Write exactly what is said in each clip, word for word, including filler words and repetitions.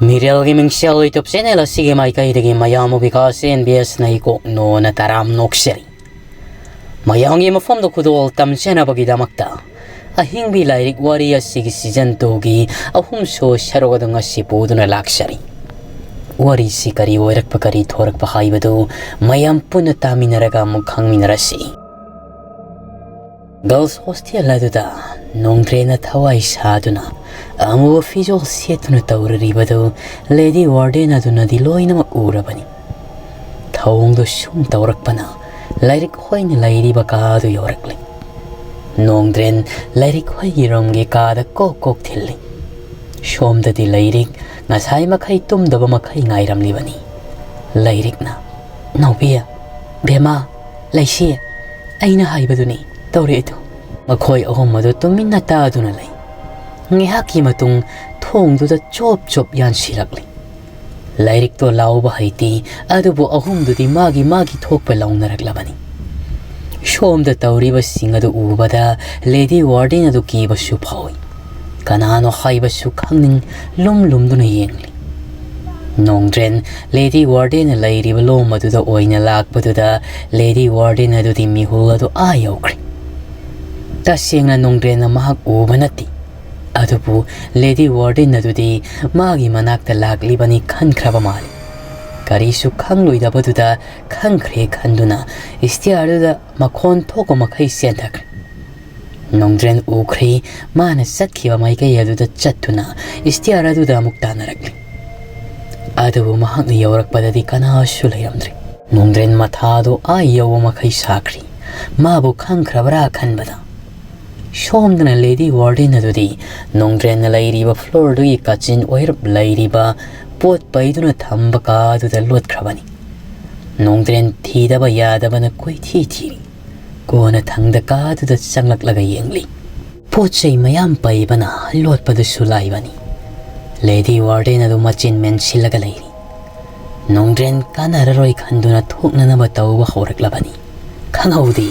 ꯃꯤꯔꯦꯜꯒꯤ ꯃꯤꯡꯁꯦꯜ YouTube channel ꯑꯁꯤꯒꯤ ꯃꯥꯏꯀꯩꯗꯒꯤ ꯃꯌꯥꯝꯕꯨ ꯕꯤꯀꯥꯁ ꯑꯦꯟ ꯕꯤ ꯑꯦꯁꯅ ꯏꯀꯣꯛ ꯅꯣꯟꯅ ꯇꯔꯥꯝ ꯅꯣꯛꯆꯔꯤ꯫ ꯃꯌꯥꯝꯒꯤ ꯃꯐꯝꯗ ꯈꯨꯗꯣꯜ ꯇꯝꯖꯅꯕꯒꯤꯗꯃꯛꯇ ꯑꯍꯤꯡꯕꯤ ꯂꯥꯏꯔꯤꯛ ꯋꯥꯔꯤ ꯑꯁꯤꯒꯤ ꯁꯤꯖꯟ ꯇꯨꯒꯤ ꯑꯍꯨꯝꯁꯨ ꯁꯔꯨꯛ ꯑꯗꯨ ꯉꯁꯤ ꯄꯨꯗꯨꯅ ꯂꯥꯛꯆꯔꯤ꯫ ꯋꯥꯔꯤꯁꯤ ꯀꯔꯤ ꯑꯣꯏꯔꯛꯄ, ꯀꯔꯤ ꯊꯣꯔꯛꯄ ꯍꯥꯏꯕꯗꯨ ꯃꯌꯥꯝ ꯄꯨꯟꯅ ꯇꯥꯃꯤꯟꯅꯔꯒ ꯑꯃꯨꯛ ꯈꯪꯃꯤꯟꯅꯔꯁꯤ꯫ ꯒꯔꯜꯁ ꯍꯣꯁꯇꯦꯜ ꯑꯗꯨꯗ ꯅꯣꯡꯗ꯭ꯔꯦꯟꯅ ꯊꯋꯥꯏ ꯁꯥꯗꯨꯅ ꯑꯃꯨꯕ ꯐꯤꯖꯣꯜ ꯁꯦꯠꯇꯨꯅ ꯇꯧꯔꯤꯕꯗꯨ ꯂꯦꯗꯤ ꯋꯥꯔꯗꯦꯟ ꯑꯗꯨꯅꯗꯤ ꯂꯣꯏꯅꯃꯛ ꯎꯔꯕꯅꯤ꯫ ꯊꯧꯑꯣꯡꯗꯨ ꯁꯨꯝ ꯇꯧꯔꯛꯄꯅ ꯂꯥꯏꯔꯤꯛ ꯍꯣꯏꯅ ꯂꯩꯔꯤꯕ ꯀꯥ ꯑꯗꯨ ꯌꯧꯔꯛꯂꯤ꯫ ꯅꯣꯡꯗ꯭ꯔꯦꯟ ꯂꯥꯏꯔꯤꯛ ꯍꯣꯏꯒꯤ ꯔꯨꯝꯒꯤ ꯀꯥꯗ ꯀꯣꯛ ꯀꯣꯛ ꯊꯤꯜꯂꯤ꯫ ꯁꯣꯝꯗꯗꯤ ꯂꯩꯔꯤꯛ ꯉꯁꯥꯏ ꯃꯈꯩ ꯇꯨꯝꯗꯕ ꯃꯈꯩ ꯉꯥꯏꯔꯝꯂꯤꯕꯅꯤ꯫ ꯂꯩꯔꯤꯛꯅ, "ꯅꯥꯎꯕꯤ, ꯕꯦꯝꯃ, ꯂꯩꯁꯤ, ꯑꯩꯅ ꯍꯥꯏꯕꯗꯨꯅꯤ ꯇꯧꯔꯛꯏꯗꯨ꯫" ꯃꯈꯣꯏ ꯑꯍꯨꯝ ꯑꯗꯨ ꯇꯨꯃꯤꯟꯅ ꯇꯥꯗꯨꯅ ꯂꯩ꯫ ꯉꯥꯏꯍꯥꯛꯀꯤ ꯃꯇꯨꯡ ꯊꯣꯡꯗꯨꯗ ꯆꯣꯞ ꯆꯣꯞ ꯌꯥꯟꯁꯤꯜꯂꯛꯂꯤ꯫ ꯂꯥꯏꯔꯤꯛꯇꯣ ꯂꯥꯎꯕ ꯍꯩꯇꯦ, ꯑꯗꯨꯕꯨ ꯑꯍꯨꯝꯗꯨꯗꯤ ꯃꯥꯒꯤ ꯃꯥꯒꯤ ꯊꯣꯛꯄ ꯂꯥꯎꯅꯔꯛꯂꯕꯅꯤ꯫ ꯁꯣꯝꯗ ꯇꯧꯔꯤꯕꯁꯤꯡ ꯑꯗꯨ ꯎꯕꯗ ꯂꯦꯗꯤ ꯋꯥꯔꯗꯦꯟ ꯑꯗꯨ ꯀꯤꯕꯁꯨ ꯐꯥꯎꯏ꯫ ꯀꯅꯥꯅꯣ ꯍꯥꯏꯕꯁꯨ ꯈꯪꯅꯤꯡ ꯂꯨꯝ ꯂꯨꯝꯗꯨꯅ ꯌꯦꯡꯂꯤ꯫ ꯅꯣꯡꯗ꯭ꯔꯦꯟ ꯂꯦꯗꯤ ꯋꯥꯔꯗꯦꯟꯅ ꯂꯩꯔꯤꯕ ꯂꯣꯝ ꯑꯗꯨꯗ ꯑꯣꯏꯅ ꯂꯥꯛꯄꯗꯨꯗ ꯂꯦꯗꯤ ꯋꯥꯔꯗꯦꯟ ꯑꯗꯨꯗꯤ ꯃꯤꯍꯨꯜ ꯑꯗꯨ ꯑꯥ ꯌꯧꯈ꯭ꯔꯦ꯫ ꯇꯁꯦꯡꯅ ꯅꯣꯡꯗ꯭ꯔꯦꯟꯅ ꯃꯍꯥꯛ ꯎꯕ ꯅꯠꯇꯦ꯫ ꯑꯗꯨꯕꯨ ꯂꯦꯗꯤ ꯋꯥꯔꯗꯦꯟ ꯑꯗꯨꯗꯤ ꯃꯥꯒꯤ ꯃꯅꯥꯛꯇ ꯂꯥꯛꯂꯤꯕꯅꯤ ꯈꯟꯈ꯭ꯔꯕ ꯃꯥꯜꯂꯤ꯫ ꯀꯔꯤꯁꯨ ꯈꯪꯂꯣꯏꯗꯕꯗꯨꯗ ꯈꯪꯈ꯭ꯔꯦ ꯈꯟꯗꯨꯅ ꯏꯁꯇꯤꯌꯥꯔꯗꯨꯗ ꯃꯈꯣꯟ ꯊꯣꯛꯄ ꯃꯈꯩ ꯆꯦꯟꯊꯈ꯭ꯔꯦ꯫ ꯅꯣꯡꯗ꯭ꯔꯦꯟ ꯎꯈ꯭ꯔꯦ, ꯃꯥꯅ ꯆꯠꯈꯤꯕ ꯃꯥꯏꯀꯩ ꯑꯗꯨꯗ ꯆꯠꯇꯨꯅ ꯏꯁꯇꯤꯌꯥꯔ ꯑꯗꯨꯗ ꯑꯃꯨꯛ ꯇꯥꯟꯅꯔꯛꯂꯤ꯫ ꯑꯗꯨꯕꯨ ꯃꯍꯥꯛꯅ ꯌꯧꯔꯛꯄꯗꯗꯤ ꯀꯅꯥꯁꯨ ꯂꯩꯔꯝꯗ꯭ꯔꯦ꯫ ꯅꯣꯡꯗ꯭ꯔꯦꯟ ꯃꯊꯥꯗꯨ ꯑꯥ ꯌꯧꯕ ꯃꯈꯩ ꯁꯥꯈ꯭ꯔꯤ꯫ ꯃꯥꯕꯨ ꯈꯪꯈ꯭ꯔꯕ꯭ꯔꯥ ꯈꯟꯕꯗ꯫ ꯁꯣꯝꯗꯅ ꯂꯦꯗꯤ ꯋꯥꯔꯗꯦꯟ ꯑꯗꯨꯗꯤ ꯅꯣꯡꯗ꯭ꯔꯦꯟꯅ ꯂꯩꯔꯤꯕ ꯐ꯭ꯂꯣꯔꯗꯨꯒꯤ ꯀꯥꯆꯤꯟ ꯑꯣꯏꯔꯞ ꯂꯩꯔꯤꯕ ꯄꯣꯠ ꯄꯩꯗꯨꯅ ꯊꯝꯕ ꯀꯥꯗꯨꯗ ꯂꯣꯠꯈ꯭ꯔꯕꯅꯤ꯫ ꯅꯣꯡꯗ꯭ꯔꯦꯟ ꯊꯤꯗꯕ ꯌꯥꯗꯕꯅ ꯀꯣꯏꯊꯤ ꯊꯤꯔꯤ꯫ ꯀꯣꯟꯅ ꯊꯪꯗ ꯀꯥꯗꯨꯗ ꯆꯪꯂꯛꯂꯒ ꯌꯦꯡꯂꯤ꯫ ꯄꯣꯠ ꯆꯩ ꯃꯌꯥꯝ ꯄꯩꯕꯅ ꯂꯣꯠꯄꯗꯨꯁꯨ ꯂꯥꯏꯕꯅꯤ꯫ ꯂꯦꯗꯤ ꯋꯥꯔꯗꯦꯟ ꯑꯗꯨ ꯃꯆꯤꯟ ꯃꯦꯟꯁꯤꯜꯂꯒ ꯂꯩꯔꯤ꯫ ꯅꯣꯡꯗ꯭ꯔꯦꯟ ꯀꯥꯟꯅꯔꯔꯣꯏ ꯈꯟꯗꯨꯅ ꯊꯣꯛꯅꯅꯕ ꯇꯧꯕ ꯍꯧꯔꯛꯂꯕꯅꯤ꯫ ꯈꯪꯍꯧꯗꯦ,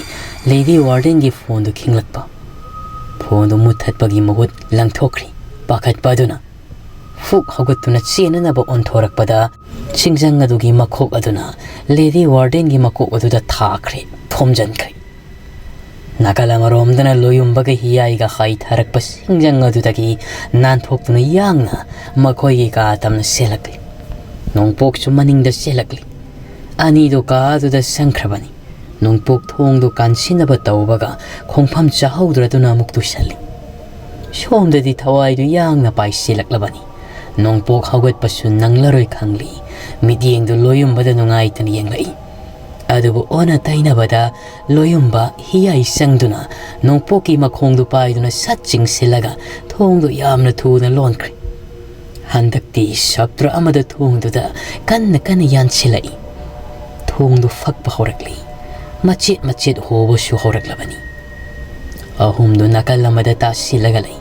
ꯂꯦꯗꯤ ꯋꯥꯔꯗꯦꯟꯒꯤ ꯐꯣꯟꯗꯨ ꯈꯤꯡꯂꯛꯄ꯫ ꯐꯣꯟꯗꯨ ꯃꯨꯠꯊꯠꯄꯒꯤ ꯃꯍꯨꯠ ꯂꯪꯊꯣꯛꯈ꯭ꯔꯤ꯫ ꯄꯥꯈꯠꯄ ꯑꯗꯨꯅ, ꯐꯨꯛ ꯍꯧꯒꯠꯇꯨꯅ ꯆꯦꯟꯅꯅꯕ ꯑꯣꯟꯊꯣꯔꯛꯄꯗ, ꯁꯤꯡꯖꯪ ꯑꯗꯨꯒꯤ ꯃꯈꯣꯛ ꯑꯗꯨꯅ ꯂꯦꯗꯤ ꯋꯥꯔꯗꯦꯟꯒꯤ ꯃꯀꯣꯛ ꯑꯗꯨꯗ ꯊꯥꯈ꯭ꯔꯦ, ꯊꯣꯝꯖꯤꯟꯈ꯭ꯔꯦ꯫ ꯅꯥꯀꯜ ꯑꯃꯔꯣꯝꯗꯅ ꯂꯣꯌꯨꯝꯕꯒ ꯍꯤꯌꯥꯏꯒ ꯍꯥꯏꯊꯔꯛꯄ ꯁꯤꯡꯖꯪ ꯑꯗꯨꯗꯒꯤ ꯅꯥꯟꯊꯣꯛꯇꯨꯅ ꯌꯥꯡꯅ ꯃꯈꯣꯏꯒꯤ ꯀꯥ ꯇꯝꯅ ꯆꯦꯜꯂꯛꯂꯤ꯫ ꯅꯣꯡꯄꯣꯛꯁꯨ ꯃꯅꯤꯡꯗ ꯆꯦꯜꯂꯛꯂꯤ꯫ ꯑꯅꯤꯗꯨ ꯀꯥ ꯑꯗꯨꯗ ꯆꯪꯈ꯭ꯔꯕꯅꯤ꯫ ꯅꯣꯡꯄꯣꯛ ꯊꯣꯡꯗꯨ ꯀꯥꯟꯁꯤꯟꯅꯕ ꯇꯧꯕꯒ ꯈꯣꯡꯐꯝ ꯆꯥꯍꯧꯗ꯭ꯔꯗꯨꯅ ꯑꯃꯨꯛ ꯇꯨꯁꯜꯂꯤ꯫ ꯁꯣꯝꯗꯗꯤ ꯊꯋꯥꯏꯗꯨ ꯌꯥꯡꯅ ꯄꯥꯏꯁꯤꯜꯂꯛꯂꯕꯅꯤ꯫ ꯅꯣꯡꯄꯣꯛ ꯍꯧꯒꯠꯄꯁꯨ ꯅꯪꯂꯔꯣꯏ ꯈꯪꯂꯤ꯫ ꯃꯤꯠꯌꯦꯡꯗꯨ ꯂꯣꯌꯨꯝꯕꯗ ꯅꯨꯡꯉꯥꯏꯇꯅ ꯌꯦꯡꯂꯛꯏ꯫ ꯑꯗꯨꯕꯨ ꯑꯣꯟꯅ ꯇꯩꯅꯕꯗ ꯂꯣꯌꯨꯝꯕ ꯍꯤꯌꯥꯏ ꯆꯪꯗꯨꯅ ꯅꯣꯡꯄꯣꯛꯀꯤ ꯃꯈꯣꯡꯗꯨ ꯄꯥꯏꯗꯨꯅ ꯁꯠ ꯆꯤꯡꯁꯤꯜꯂꯒ ꯊꯣꯡꯗꯨ ꯌꯥꯝꯅ ꯊꯨꯅ ꯂꯣꯟꯈ꯭ꯔꯦ꯫ ꯍꯟꯗꯛꯇꯤ ꯁꯞꯇ꯭ꯔ ꯑꯃꯗ ꯊꯣꯡꯗꯨꯗ ꯀꯟꯅ ꯀꯟꯅ ꯌꯥꯟꯁꯤꯜꯂꯛꯏ꯫ ꯊꯣꯡꯗꯨ ꯐꯛꯄ ꯍꯧꯔꯛꯂꯤ꯫ ꯃꯆꯦꯠ ꯃꯆꯦꯠ ꯍꯣꯕꯁꯨ ꯍꯧꯔꯛꯂꯕꯅꯤ꯫ ꯑꯍꯨꯝꯗꯨ ꯅꯥꯀꯜ ꯑꯃꯗ ꯇꯥꯁꯤꯜꯂꯒ ꯂꯩ꯫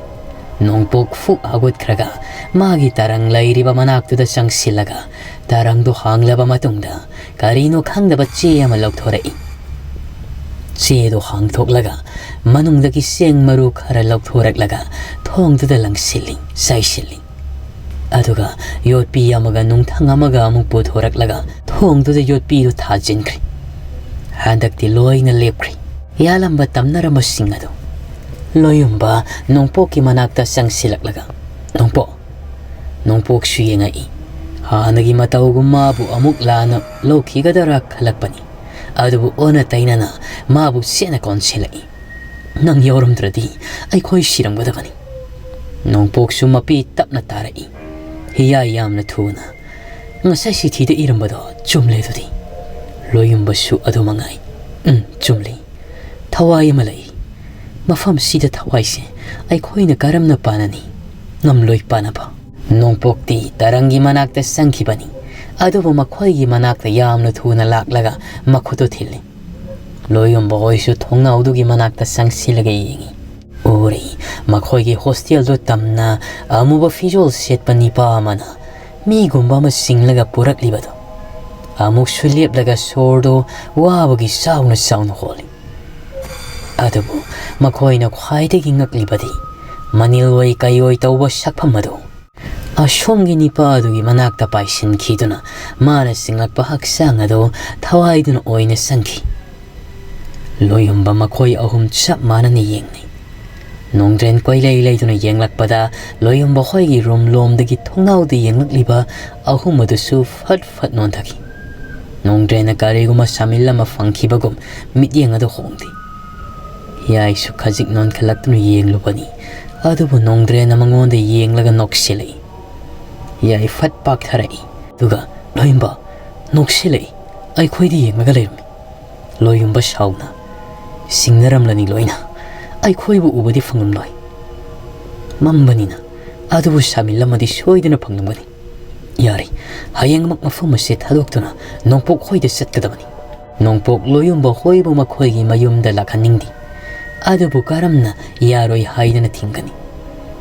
ꯅꯣꯡꯄꯣꯛ ꯐꯨꯛ ꯍꯧꯒꯠꯈ꯭ꯔꯒ ꯃꯥꯒꯤ ꯇꯔꯪ ꯂꯩꯔꯤꯕ ꯃꯅꯥꯛꯇꯨꯗ ꯆꯪꯁꯤꯜꯂꯒ ꯇꯔꯪꯗꯨ ꯍꯥꯡꯂꯕ ꯃꯇꯨꯡꯗ ꯀꯔꯤꯅꯣ ꯈꯪꯗꯕ ꯆꯦ ꯑꯃ ꯂꯧꯊꯣꯔꯛꯏ꯫ ꯆꯦꯗꯨ ꯍꯥꯡꯊꯣꯛꯂꯒ ꯃꯅꯨꯡꯗꯒꯤ ꯆꯦꯡ ꯃꯔꯨ ꯈꯔ ꯂꯧꯊꯣꯔꯛꯂꯒ ꯊꯣꯡꯗꯨꯗ ꯂꯪꯁꯤꯜꯂꯤ, ꯆꯥꯏꯁꯤꯜꯂꯤ꯫ ꯑꯗꯨꯒ ꯌꯣꯠꯄꯤ ꯑꯃꯒ ꯅꯨꯡꯊꯪ ꯑꯃꯒ ꯑꯃꯨꯛ ꯄꯨꯊꯣꯔꯛꯂꯒ ꯊꯣꯡꯗꯨꯗ ꯌꯣꯠꯄꯤꯗꯨ ꯊꯥꯖꯤꯟꯈ꯭ꯔꯦ꯫ ꯍꯟꯗꯛꯇꯤ ꯂꯣꯏꯅ ꯂꯦꯞꯈ꯭ꯔꯦ꯫ ꯌꯥꯜꯂꯝꯕ ꯇꯝꯅꯔꯝꯕꯁꯤꯡ ꯑꯗꯨ꯫ ꯂꯣꯌꯨꯝꯕ ꯅꯣꯡꯄꯣꯛꯀꯤ ꯃꯅꯥꯛꯇ ꯆꯪꯁꯤꯜꯂꯛꯂꯒ, "ꯅꯣꯡꯄꯣꯛ!" ꯅꯣꯡꯄꯣꯛꯁꯨ ꯌꯦꯡꯉꯛꯏ꯫ ꯍꯥꯟꯅꯒꯤ ꯃꯇꯧꯒꯨꯝ ꯃꯥꯕꯨ ꯑꯃꯨꯛ ꯂꯥꯟꯅ ꯂꯧꯈꯤꯒꯗꯔꯥ ꯈꯜꯂꯛꯄꯅꯤ꯫ ꯑꯗꯨꯕꯨ ꯑꯣꯟꯅ ꯇꯩꯅꯅ ꯃꯥꯕꯨ ꯆꯦꯠꯅ ꯀꯣꯟꯁꯤꯜꯂꯛꯏ꯫ "ꯅꯪ ꯌꯥꯎꯔꯝꯗ꯭ꯔꯗꯤ ꯑꯩꯈꯣꯏ ꯁꯤꯔꯝꯒꯗꯕꯅꯤ꯫" ꯅꯣꯡꯄꯣꯛꯁꯨ ꯃꯄꯤ ꯇꯞꯅ ꯇꯥꯔꯛꯏ꯫ ꯍꯤꯌꯥꯏ ꯌꯥꯝꯅ ꯊꯨꯅ, "ꯉꯁꯥꯏ ꯆꯤꯊꯤꯗ ꯏꯔꯝꯕꯗꯣ ꯆꯨꯝꯂꯦ ꯑꯗꯨꯗꯤ꯫" ꯂꯣꯌꯨꯝꯕꯁꯨ ꯑꯗꯨ ꯃꯉꯥꯏ꯫ "ꯎꯝ, ꯆꯨꯝꯂꯤ꯫ ꯊꯋꯥꯏ ꯑꯃ ꯂꯩ꯫ ꯃꯐꯝꯁꯤꯗ ꯊꯋꯥꯏꯁꯦ ꯑꯩꯈꯣꯏꯅ ꯀꯔꯝꯅ ꯄꯥꯟꯅꯅꯤ? ꯉꯝꯂꯣꯏ ꯄꯥꯟꯅꯕ꯫" ꯅꯣꯡꯄꯣꯛꯇꯤ ꯇꯔꯪꯒꯤ ꯃꯅꯥꯛꯇ ꯆꯪꯈꯤꯕꯅꯤ꯫ ꯑꯗꯨꯕꯨ ꯃꯈꯣꯏꯒꯤ ꯃꯅꯥꯛꯇ ꯌꯥꯝꯅ ꯊꯨꯅ ꯂꯥꯛꯂꯒ ꯃꯈꯨꯠꯇꯨ ꯊꯤꯜꯂꯤ꯫ ꯂꯣꯌꯨꯝꯕ ꯍꯣꯏꯁꯨ ꯊꯣꯡꯅꯥꯎꯗꯨꯒꯤ ꯃꯅꯥꯛꯇ ꯆꯪꯁꯤꯜꯂꯒ ꯌꯦꯡꯉꯤ꯫ ꯎꯔꯤ, ꯃꯈꯣꯏꯒꯤ ꯍꯣꯁꯇꯦꯜꯗꯨ ꯇꯝꯅ ꯑꯃꯨꯕ ꯐꯤꯖꯣꯜ ꯁꯦꯠꯄ ꯅꯤꯄꯥ ꯑꯃꯅ ꯃꯤꯒꯨꯝꯕ ꯑꯃ ꯆꯤꯡꯂꯒ ꯄꯨꯔꯛꯂꯤꯕꯗꯨ꯫ ꯑꯃꯨꯛꯁꯨ ꯂꯦꯞꯂꯒ ꯁꯣꯔꯗꯨ ꯋꯥꯕꯒꯤ ꯆꯥꯎꯅ ꯆꯥꯎꯅ ꯍꯣꯜꯂꯤ꯫ ꯑꯗꯨꯕꯨ ꯃꯈꯣꯏꯅ ꯈ꯭ꯋꯥꯏꯗꯒꯤ ꯉꯛꯂꯤꯕꯗꯤ ꯃꯅꯤꯜ ꯑꯣꯏ ꯀꯩ ꯑꯣꯏ ꯇꯧꯕ ꯁꯛꯐꯝ ꯑꯗꯨ꯫ ꯑꯁꯣꯝꯒꯤ ꯅꯤꯄꯥ ꯑꯗꯨꯒꯤ ꯃꯅꯥꯛꯇ ꯄꯥꯏꯁꯤꯟꯈꯤꯗꯨꯅ ꯃꯥꯅ ꯆꯤꯡꯂꯛꯄ ꯍꯛꯆꯥꯡ ꯑꯗꯨ ꯊꯋꯥꯏꯗꯨꯅ ꯑꯣꯏꯅ ꯆꯪꯈꯤ꯫ ꯂꯣꯌꯨꯝꯕ ꯃꯈꯣꯏ ꯑꯍꯨꯝ ꯆꯞ ꯃꯥꯟꯅꯅ ꯌꯦꯡꯅꯩ꯫ ꯅꯣꯡꯗ꯭ꯔꯦꯟ ꯀꯣꯏꯂꯩ ꯂꯩꯗꯨꯅ ꯌꯦꯡꯂꯛꯄꯗ ꯂꯣꯌꯨꯝꯕ ꯍꯣꯏꯒꯤ ꯔꯨꯝ ꯂꯣꯝꯗꯒꯤ ꯊꯣꯡꯅꯥꯎꯗ ꯌꯦꯡꯂꯛꯂꯤꯕ ꯑꯍꯨꯝ ꯑꯗꯨꯁꯨ ꯐꯠ ꯐꯠ ꯅꯣꯟꯊꯈꯤ꯫ ꯅꯣꯡꯗ꯭ꯔꯦꯟꯅ ꯀꯔꯤꯒꯨꯝꯕ ꯁꯥꯃꯤꯜ ꯑꯃ ꯐꯪꯈꯤꯕꯒꯨꯝ ꯃꯤꯠꯌꯦꯡ ꯑꯗꯨ ꯍꯣꯡꯗꯦ꯫ ꯌꯥꯏꯁꯨ ꯈꯖꯤꯛ ꯅꯣꯟꯈꯠꯂꯛꯇꯨꯅ ꯌꯦꯡꯂꯨꯕꯅꯤ꯫ ꯑꯗꯨꯕꯨ ꯅꯣꯡꯗ꯭ꯔꯦꯟꯅ ꯃꯉꯣꯟꯗ ꯌꯦꯡꯂꯒ ꯅꯣꯛꯁꯤꯜꯂꯛꯏ꯫ ꯌꯥꯏ ꯐꯠ ꯄꯥꯛꯊꯔꯛꯏ꯫ ꯑꯗꯨꯒ, "ꯂꯣꯌꯨꯝꯕ, ꯅꯣꯛꯁꯤꯜꯂꯛꯏ꯫ ꯑꯩꯈꯣꯏꯗ ꯌꯦꯡꯂꯒ ꯂꯩꯔꯝꯃꯤ꯫" ꯂꯣꯌꯨꯝꯕ ꯁꯥꯎꯅ, "ꯁꯤꯡꯅꯔꯝꯂꯅꯤ ꯂꯣꯏꯅ꯫ ꯑꯩꯈꯣꯏꯕꯨ ꯎꯕꯗꯤ ꯐꯪꯂꯝꯂꯣꯏ꯫ ꯃꯝꯕꯅꯤꯅ꯫ ꯑꯗꯨꯕꯨ ꯁꯥꯃꯤꯜ ꯑꯃꯗꯤ ꯁꯣꯏꯗꯅ ꯐꯪꯂꯝꯒꯅꯤ꯫ ꯌꯥꯔꯦ, ꯍꯌꯦꯡꯃꯛ ꯃꯐꯝ ꯑꯁꯤ ꯊꯥꯗꯣꯛꯇꯨꯅ ꯅꯣꯡꯄꯣꯛ ꯍꯣꯏꯗ ꯆꯠꯀꯗꯕꯅꯤ꯫" ꯅꯣꯡꯄꯣꯛ ꯂꯣꯌꯨꯝꯕ ꯍꯣꯏꯕꯨ ꯃꯈꯣꯏꯒꯤ ꯃꯌꯨꯝꯗ ꯂꯥꯛꯍꯟꯅꯤꯡꯗꯦ꯫ ꯑꯗꯨꯕꯨ ꯀꯔꯝꯅ ꯌꯥꯔꯣꯏ ꯍꯥꯏꯗꯅ ꯊꯤꯡꯒꯅꯤ?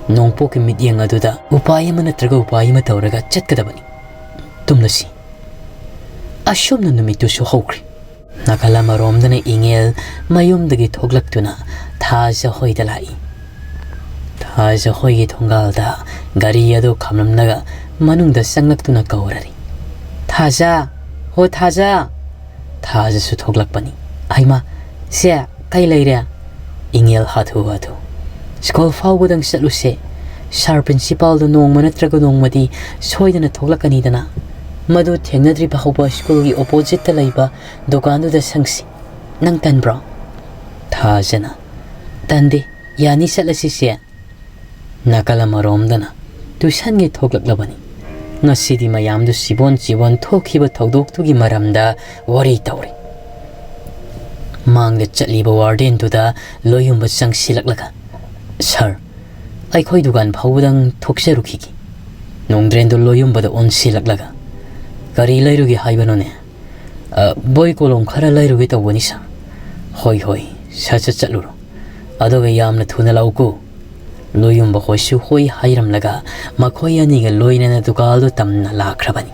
ꯅꯣꯡꯄꯣꯛꯀꯤ ꯃꯤꯠꯌꯦꯡ ꯑꯗꯨꯗ ꯎꯄꯥꯏ ꯑꯃ ꯅꯠꯇ꯭ꯔꯒ ꯎꯄꯥꯏ ꯑꯃ ꯇꯧꯔꯒ ꯆꯠꯀꯗꯕꯅꯤ꯫ ꯇꯨꯝꯂꯁꯤ꯫ ꯑꯁꯨꯝꯅ ꯅꯨꯃꯤꯠꯇꯨꯁꯨ ꯍꯧꯈ꯭ꯔꯦ꯫ ꯅꯥꯀꯜ ꯑꯃꯔꯣꯝꯗꯅ ꯏꯉꯦꯜ ꯃꯌꯨꯝꯗꯒꯤ ꯊꯣꯛꯂꯛꯇꯨꯅ ꯊꯥꯖ ꯍꯣꯏꯗ ꯂꯥꯛꯏ꯫ ꯊꯥꯖ ꯍꯣꯏꯒꯤ ꯊꯣꯡꯒꯥꯜꯗ ꯒꯥꯔꯤ ꯑꯗꯨ ꯈꯥꯝꯂꯝꯂꯒ ꯃꯅꯨꯡꯗ ꯆꯪꯂꯛꯇꯨꯅ ꯀꯧꯔꯔꯤ꯫ "ꯊꯥꯖ! ꯍꯣ ꯊꯥꯖ!" ꯊꯥꯖꯁꯨ ꯊꯣꯛꯂꯛꯄꯅꯤ꯫ "ꯍꯩꯃꯥ, ꯁꯦ, ꯀꯩ ꯂꯩꯔꯦ?" ꯏꯉꯦꯜ ꯍꯥꯊꯨ ꯍꯥꯊꯨ꯫ "ꯁ꯭ꯀꯨꯜ ꯐꯥꯎꯕꯗꯪ ꯆꯠꯂꯨꯁꯦ꯫ ꯁꯥꯔ ꯄ꯭ꯔꯤꯟꯁꯤꯄꯥꯜꯗꯣ ꯅꯣꯡꯃ ꯅꯠꯇ꯭ꯔꯒ ꯅꯣꯡꯃꯗꯤ ꯁꯣꯏꯗꯅ ꯊꯣꯛꯂꯛꯀꯅꯤꯗꯅ꯫ ꯃꯗꯨ ꯊꯦꯡꯅꯗ꯭ꯔꯤ ꯐꯥꯎꯕ ꯁ꯭ꯀꯨꯜꯒꯤ ꯑꯣꯄꯣꯖꯤꯠꯇ ꯂꯩꯕ ꯗꯨꯀꯥꯟꯗꯨꯗ ꯁꯪꯁꯤ꯫ ꯅꯪ ꯇꯟꯕ꯭ꯔꯣ?" ꯊꯥꯖꯅ, "ꯇꯟꯗꯦ, ꯌꯥꯅꯤ, ꯆꯠꯂꯁꯤꯁꯦ꯫" ꯅꯥꯀꯜ ꯑꯃꯔꯣꯝꯗꯅ ꯇꯨꯏꯁꯟꯒꯤ ꯊꯣꯛꯂꯛꯂꯕꯅꯤ꯫ ꯉꯁꯤꯗꯤ ꯃꯌꯥꯝꯗꯨ ꯆꯤꯕꯣꯟ ꯆꯤꯕꯣꯟ ꯊꯣꯛꯈꯤꯕ ꯊꯧꯗꯣꯛꯇꯨꯒꯤ ꯃꯔꯝꯗ ꯋꯥꯔꯤ ꯇꯧꯔꯤ꯫ ꯃꯥꯡꯗ ꯆꯠꯂꯤꯕ ꯋꯥꯔꯗꯦꯟꯗꯨꯗ ꯂꯣꯌꯨꯝꯕ ꯆꯪꯁꯤꯜꯂꯛꯂꯒ, "ꯁꯥꯔ, ꯑꯩꯈꯣꯏ ꯗꯨꯀꯥꯟ ꯐꯥꯎꯕꯗꯪ ꯊꯣꯛꯆꯔꯨꯈꯤꯒꯦ꯫" ꯅꯣꯡꯗ꯭ꯔꯦꯟꯗꯨ ꯂꯣꯌꯨꯝꯕꯗ ꯑꯣꯟꯁꯤꯜꯂꯛꯂꯒ, "ꯀꯔꯤ ꯂꯩꯔꯨꯒꯦ ꯍꯥꯏꯕꯅꯣꯅꯦ?" "ꯑ, ꯕꯣꯏ ꯀꯣꯂꯣꯝ ꯈꯔ ꯂꯩꯔꯨꯒꯦ ꯇꯧꯕꯅꯤ, ꯁꯥꯔ꯫" "ꯍꯣꯏ, ꯍꯣꯏ, ꯁꯠ ꯁꯠ ꯆꯠꯂꯨꯔꯣ꯫ ꯑꯗꯨꯒ ꯌꯥꯝꯅ ꯊꯨꯅ ꯂꯥꯛꯎꯀꯣ꯫" ꯂꯣꯌꯨꯝꯕ ꯍꯣꯏꯁꯨ ꯍꯣꯏ ꯍꯥꯏꯔꯝꯂꯒ ꯃꯈꯣꯏ ꯑꯅꯤꯒ ꯂꯣꯏꯅꯅ ꯗꯨꯀꯥꯜꯗꯨ ꯇꯝꯅ ꯂꯥꯛꯈ꯭ꯔꯕꯅꯤ꯫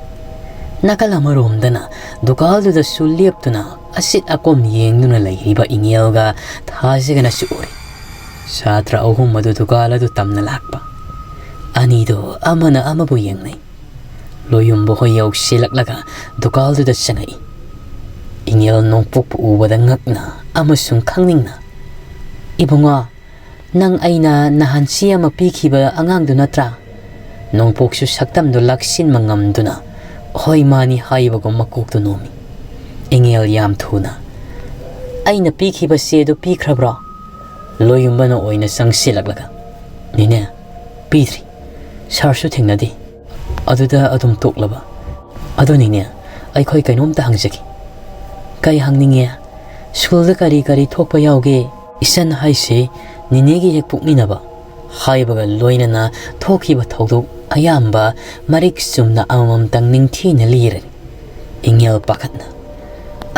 ꯅꯥꯀꯜ ꯑꯃꯔꯣꯝꯗꯅ ꯗꯨꯀꯥꯜꯗꯨꯗꯁꯨ ꯂꯦꯞꯇꯨꯅ ꯑꯁꯤꯠ ꯑꯀꯣꯝ ꯌꯦꯡꯗꯨꯅ ꯂꯩꯔꯤꯕ ꯏꯉꯦꯜꯒ ꯊꯥꯖꯒꯅꯁꯨ ꯎꯔꯤ꯫ ꯁꯥꯇ꯭ꯔ ꯑꯍꯨꯝ ꯑꯗꯨ ꯗꯨꯀꯥꯜ ꯑꯗꯨ ꯇꯝꯅ ꯂꯥꯛꯄ꯫ ꯑꯅꯤꯗꯣ ꯑꯃꯅ ꯑꯃꯕꯨ ꯌꯦꯡꯅꯩ꯫ ꯂꯣꯌꯨꯝꯕ ꯍꯣꯏ ꯌꯧꯁꯤꯜꯂꯛꯂꯒ ꯗꯨꯀꯥꯜꯗꯨꯗ ꯆꯪꯉꯛꯏ꯫ ꯏꯉꯦꯜ ꯅꯣꯡꯄꯣꯛꯄꯨ ꯎꯕꯗ ꯉꯛꯅ ꯑꯃꯁꯨꯡ ꯈꯪꯅꯤꯡꯅ, "ꯏꯕꯨꯡꯉꯣ, ꯅꯪ ꯑꯩꯅ ꯅꯍꯥꯟ ꯆꯦ ꯑꯃ ꯄꯤꯈꯤꯕ ꯑꯉꯥꯡꯗꯨ ꯅꯠꯇ꯭ꯔꯥ?" ꯅꯣꯡꯄꯣꯛꯁꯨ ꯁꯛꯇꯝꯗꯨ ꯂꯥꯛꯁꯤꯟꯕ ꯉꯝꯗꯨꯅ, "ꯍꯣꯏ, ꯃꯥꯅꯤ" ꯍꯥꯏꯕꯒꯨꯝ ꯃꯀꯣꯛꯇꯨ ꯅꯣꯝꯃꯤ꯫ ꯏꯉꯦꯜ ꯌꯥꯝ ꯊꯨꯅ, "ꯑꯩꯅ ꯄꯤꯈꯤꯕ ꯆꯦꯗꯨ ꯄꯤꯈ꯭ꯔꯕ꯭ꯔꯣ?" ꯂꯣꯌꯨꯝꯕꯅ ꯑꯣꯏꯅ ꯆꯪꯁꯤꯜꯂꯛꯂꯒ, "ꯅꯦꯅꯦ, ꯄꯤꯗ꯭ꯔꯤ꯫ ꯁꯥꯔꯁꯨ ꯊꯦꯡꯅꯗꯦ꯫ ꯑꯗꯨꯗ ꯑꯗꯨꯝ ꯇꯣꯛꯂꯕ? ꯑꯗꯨꯅꯤꯅꯦ, ꯑꯩꯈꯣꯏ ꯀꯩꯅꯣꯝꯇ ꯍꯪꯖꯒꯦ꯫" "ꯀꯩ ꯍꯪꯅꯤꯡꯉꯦ? ꯁ꯭ꯀꯨꯜꯗ ꯀꯔꯤ ꯀꯔꯤ ꯊꯣꯛꯄ ꯌꯥꯎꯒꯦ?" "ꯏꯆꯟ ꯍꯥꯏꯁꯦ ꯅꯦꯅꯦꯒꯤ ꯍꯦꯛ ꯄꯣꯛꯃꯤꯟꯅꯕ" ꯍꯥꯏꯕꯒ ꯂꯣꯏꯅꯅ ꯊꯣꯛꯈꯤꯕ ꯊꯧꯗꯣꯛ ꯑꯌꯥꯝꯕ ꯃꯔꯤꯛ ꯆꯨꯝꯅ ꯑꯃꯃꯝꯇꯪ ꯅꯤꯡꯊꯤꯅ ꯂꯤꯔꯦ꯫ ꯏꯉꯦꯜ ꯄꯥꯈꯠꯅ,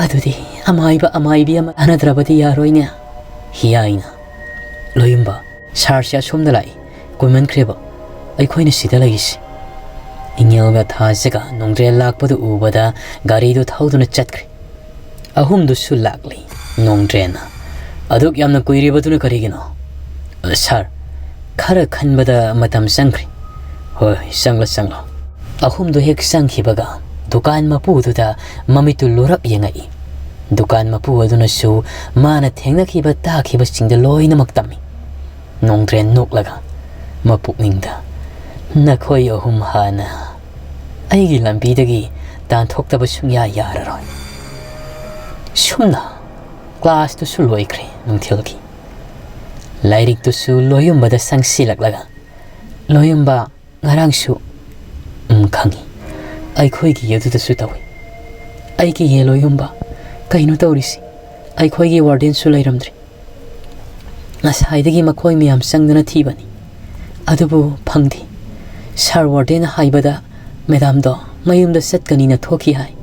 "ꯑꯗꯨꯗꯤ ꯑꯃꯥꯏꯕ ꯑꯃꯥꯏꯕꯤ ꯑꯃ ꯇꯥꯟꯅꯗ꯭ꯔꯕꯗꯤ ꯌꯥꯔꯣꯏꯅꯦ꯫" ꯍꯤꯌꯥꯏꯅ, "ꯂꯣꯌꯨꯝꯕ, ꯁꯥꯔꯁꯦ ꯑꯁꯣꯝꯗ ꯂꯥꯛꯏ꯫ ꯀꯨꯏꯃꯟꯈ꯭ꯔꯦꯕ꯫ ꯑꯩꯈꯣꯏꯅ ꯁꯤꯗ ꯂꯩꯔꯤꯁꯤ꯫" ꯏꯉꯦꯜꯒ ꯊꯥꯖꯒ ꯅꯣꯡꯗ꯭ꯔꯦꯟ ꯂꯥꯛꯄꯗꯨ ꯎꯕꯗ ꯒꯥꯔꯤꯗꯨ ꯊꯧꯗꯨꯅ ꯆꯠꯈ꯭ꯔꯦ꯫ ꯑꯍꯨꯝꯗꯨꯁꯨ ꯂꯥꯛꯂꯤ꯫ ꯅꯣꯡꯗ꯭ꯔꯦꯟꯅ, "ꯑꯗꯨꯛ ꯌꯥꯝꯅ ꯀꯨꯏꯔꯤꯕꯗꯨꯅ ꯀꯔꯤꯒꯤꯅꯣ?" "ꯁꯥꯔ, ꯈꯔ ꯈꯟꯕꯗ ꯃꯇꯝ ꯆꯪꯈ꯭ꯔꯦ꯫" "ꯍꯣꯏ, ꯆꯪꯂꯣ, ꯆꯪꯂꯣ꯫" ꯑꯍꯨꯝꯗꯨ ꯍꯦꯛ ꯆꯪꯈꯤꯕꯒ ꯗꯨꯀꯥꯟ ꯃꯄꯨꯗꯨꯗ ꯃꯃꯤꯠꯇꯨ ꯂꯨꯔꯞ ꯌꯦꯡꯉꯛꯏ꯫ ꯗꯨꯀꯥꯟ ꯃꯄꯨ ꯑꯗꯨꯅꯁꯨ ꯃꯥꯅ ꯊꯦꯡꯅꯈꯤꯕ ꯇꯥꯈꯤꯕꯁꯤꯡꯗ ꯂꯣꯏꯅꯃꯛ ꯇꯝꯃꯤ꯫ ꯅꯣꯡꯗ꯭ꯔꯦꯟ ꯅꯣꯛꯂꯒ ꯃꯄꯨꯛꯅꯤꯡꯗ, "ꯅꯈꯣꯏ ꯑꯍꯨꯝ ꯍꯥꯟꯅ ꯑꯩꯒꯤ ꯂꯝꯕꯤꯗꯒꯤ ꯇꯥꯟꯊꯣꯛꯇꯕ ꯁꯨꯡꯌꯥ ꯌꯥꯔꯔꯣꯏ꯫" ꯁꯨꯝꯅ ꯀ꯭ꯂꯥꯁꯇꯨꯁꯨ ꯂꯣꯏꯈ꯭ꯔꯦ ꯅꯨꯡꯊꯤꯜꯒꯤ꯫ ꯂꯥꯏꯔꯤꯛꯇꯨꯁꯨ ꯂꯣꯌꯨꯝꯕꯗ ꯆꯪꯁꯤꯜꯂꯛꯂꯒ, "ꯂꯣꯌꯨꯝꯕ, ꯉꯔꯥꯡꯁꯨ"꯫ "ꯎꯝ, ꯈꯪꯉꯤ꯫ ꯑꯩꯈꯣꯏꯒꯤ ꯑꯗꯨꯗꯁꯨ ꯇꯧꯏ꯫" "ꯑꯩꯒꯤ ꯌꯦ ꯂꯣꯌꯨꯝꯕ, ꯀꯩꯅꯣ ꯇꯧꯔꯤꯁꯤ? ꯑꯩꯈꯣꯏꯒꯤ ꯋꯥꯔꯗꯦꯟꯁꯨ ꯂꯩꯔꯝꯗ꯭ꯔꯦ꯫ ꯉꯁꯥꯏꯗꯒꯤ ꯃꯈꯣꯏ ꯃꯌꯥꯝ ꯆꯪꯗꯨꯅ ꯊꯤꯕꯅꯤ, ꯑꯗꯨꯕꯨ ꯐꯪꯗꯦ꯫ ꯁꯥꯔ ꯋꯥꯔꯗꯦꯟꯅ ꯍꯥꯏꯕꯗ ꯃꯦꯗꯥꯝꯗꯣ ꯃꯌꯨꯝꯗ ꯆꯠꯀꯅꯤꯅ ꯊꯣꯛꯈꯤ ꯍꯥꯏ꯫"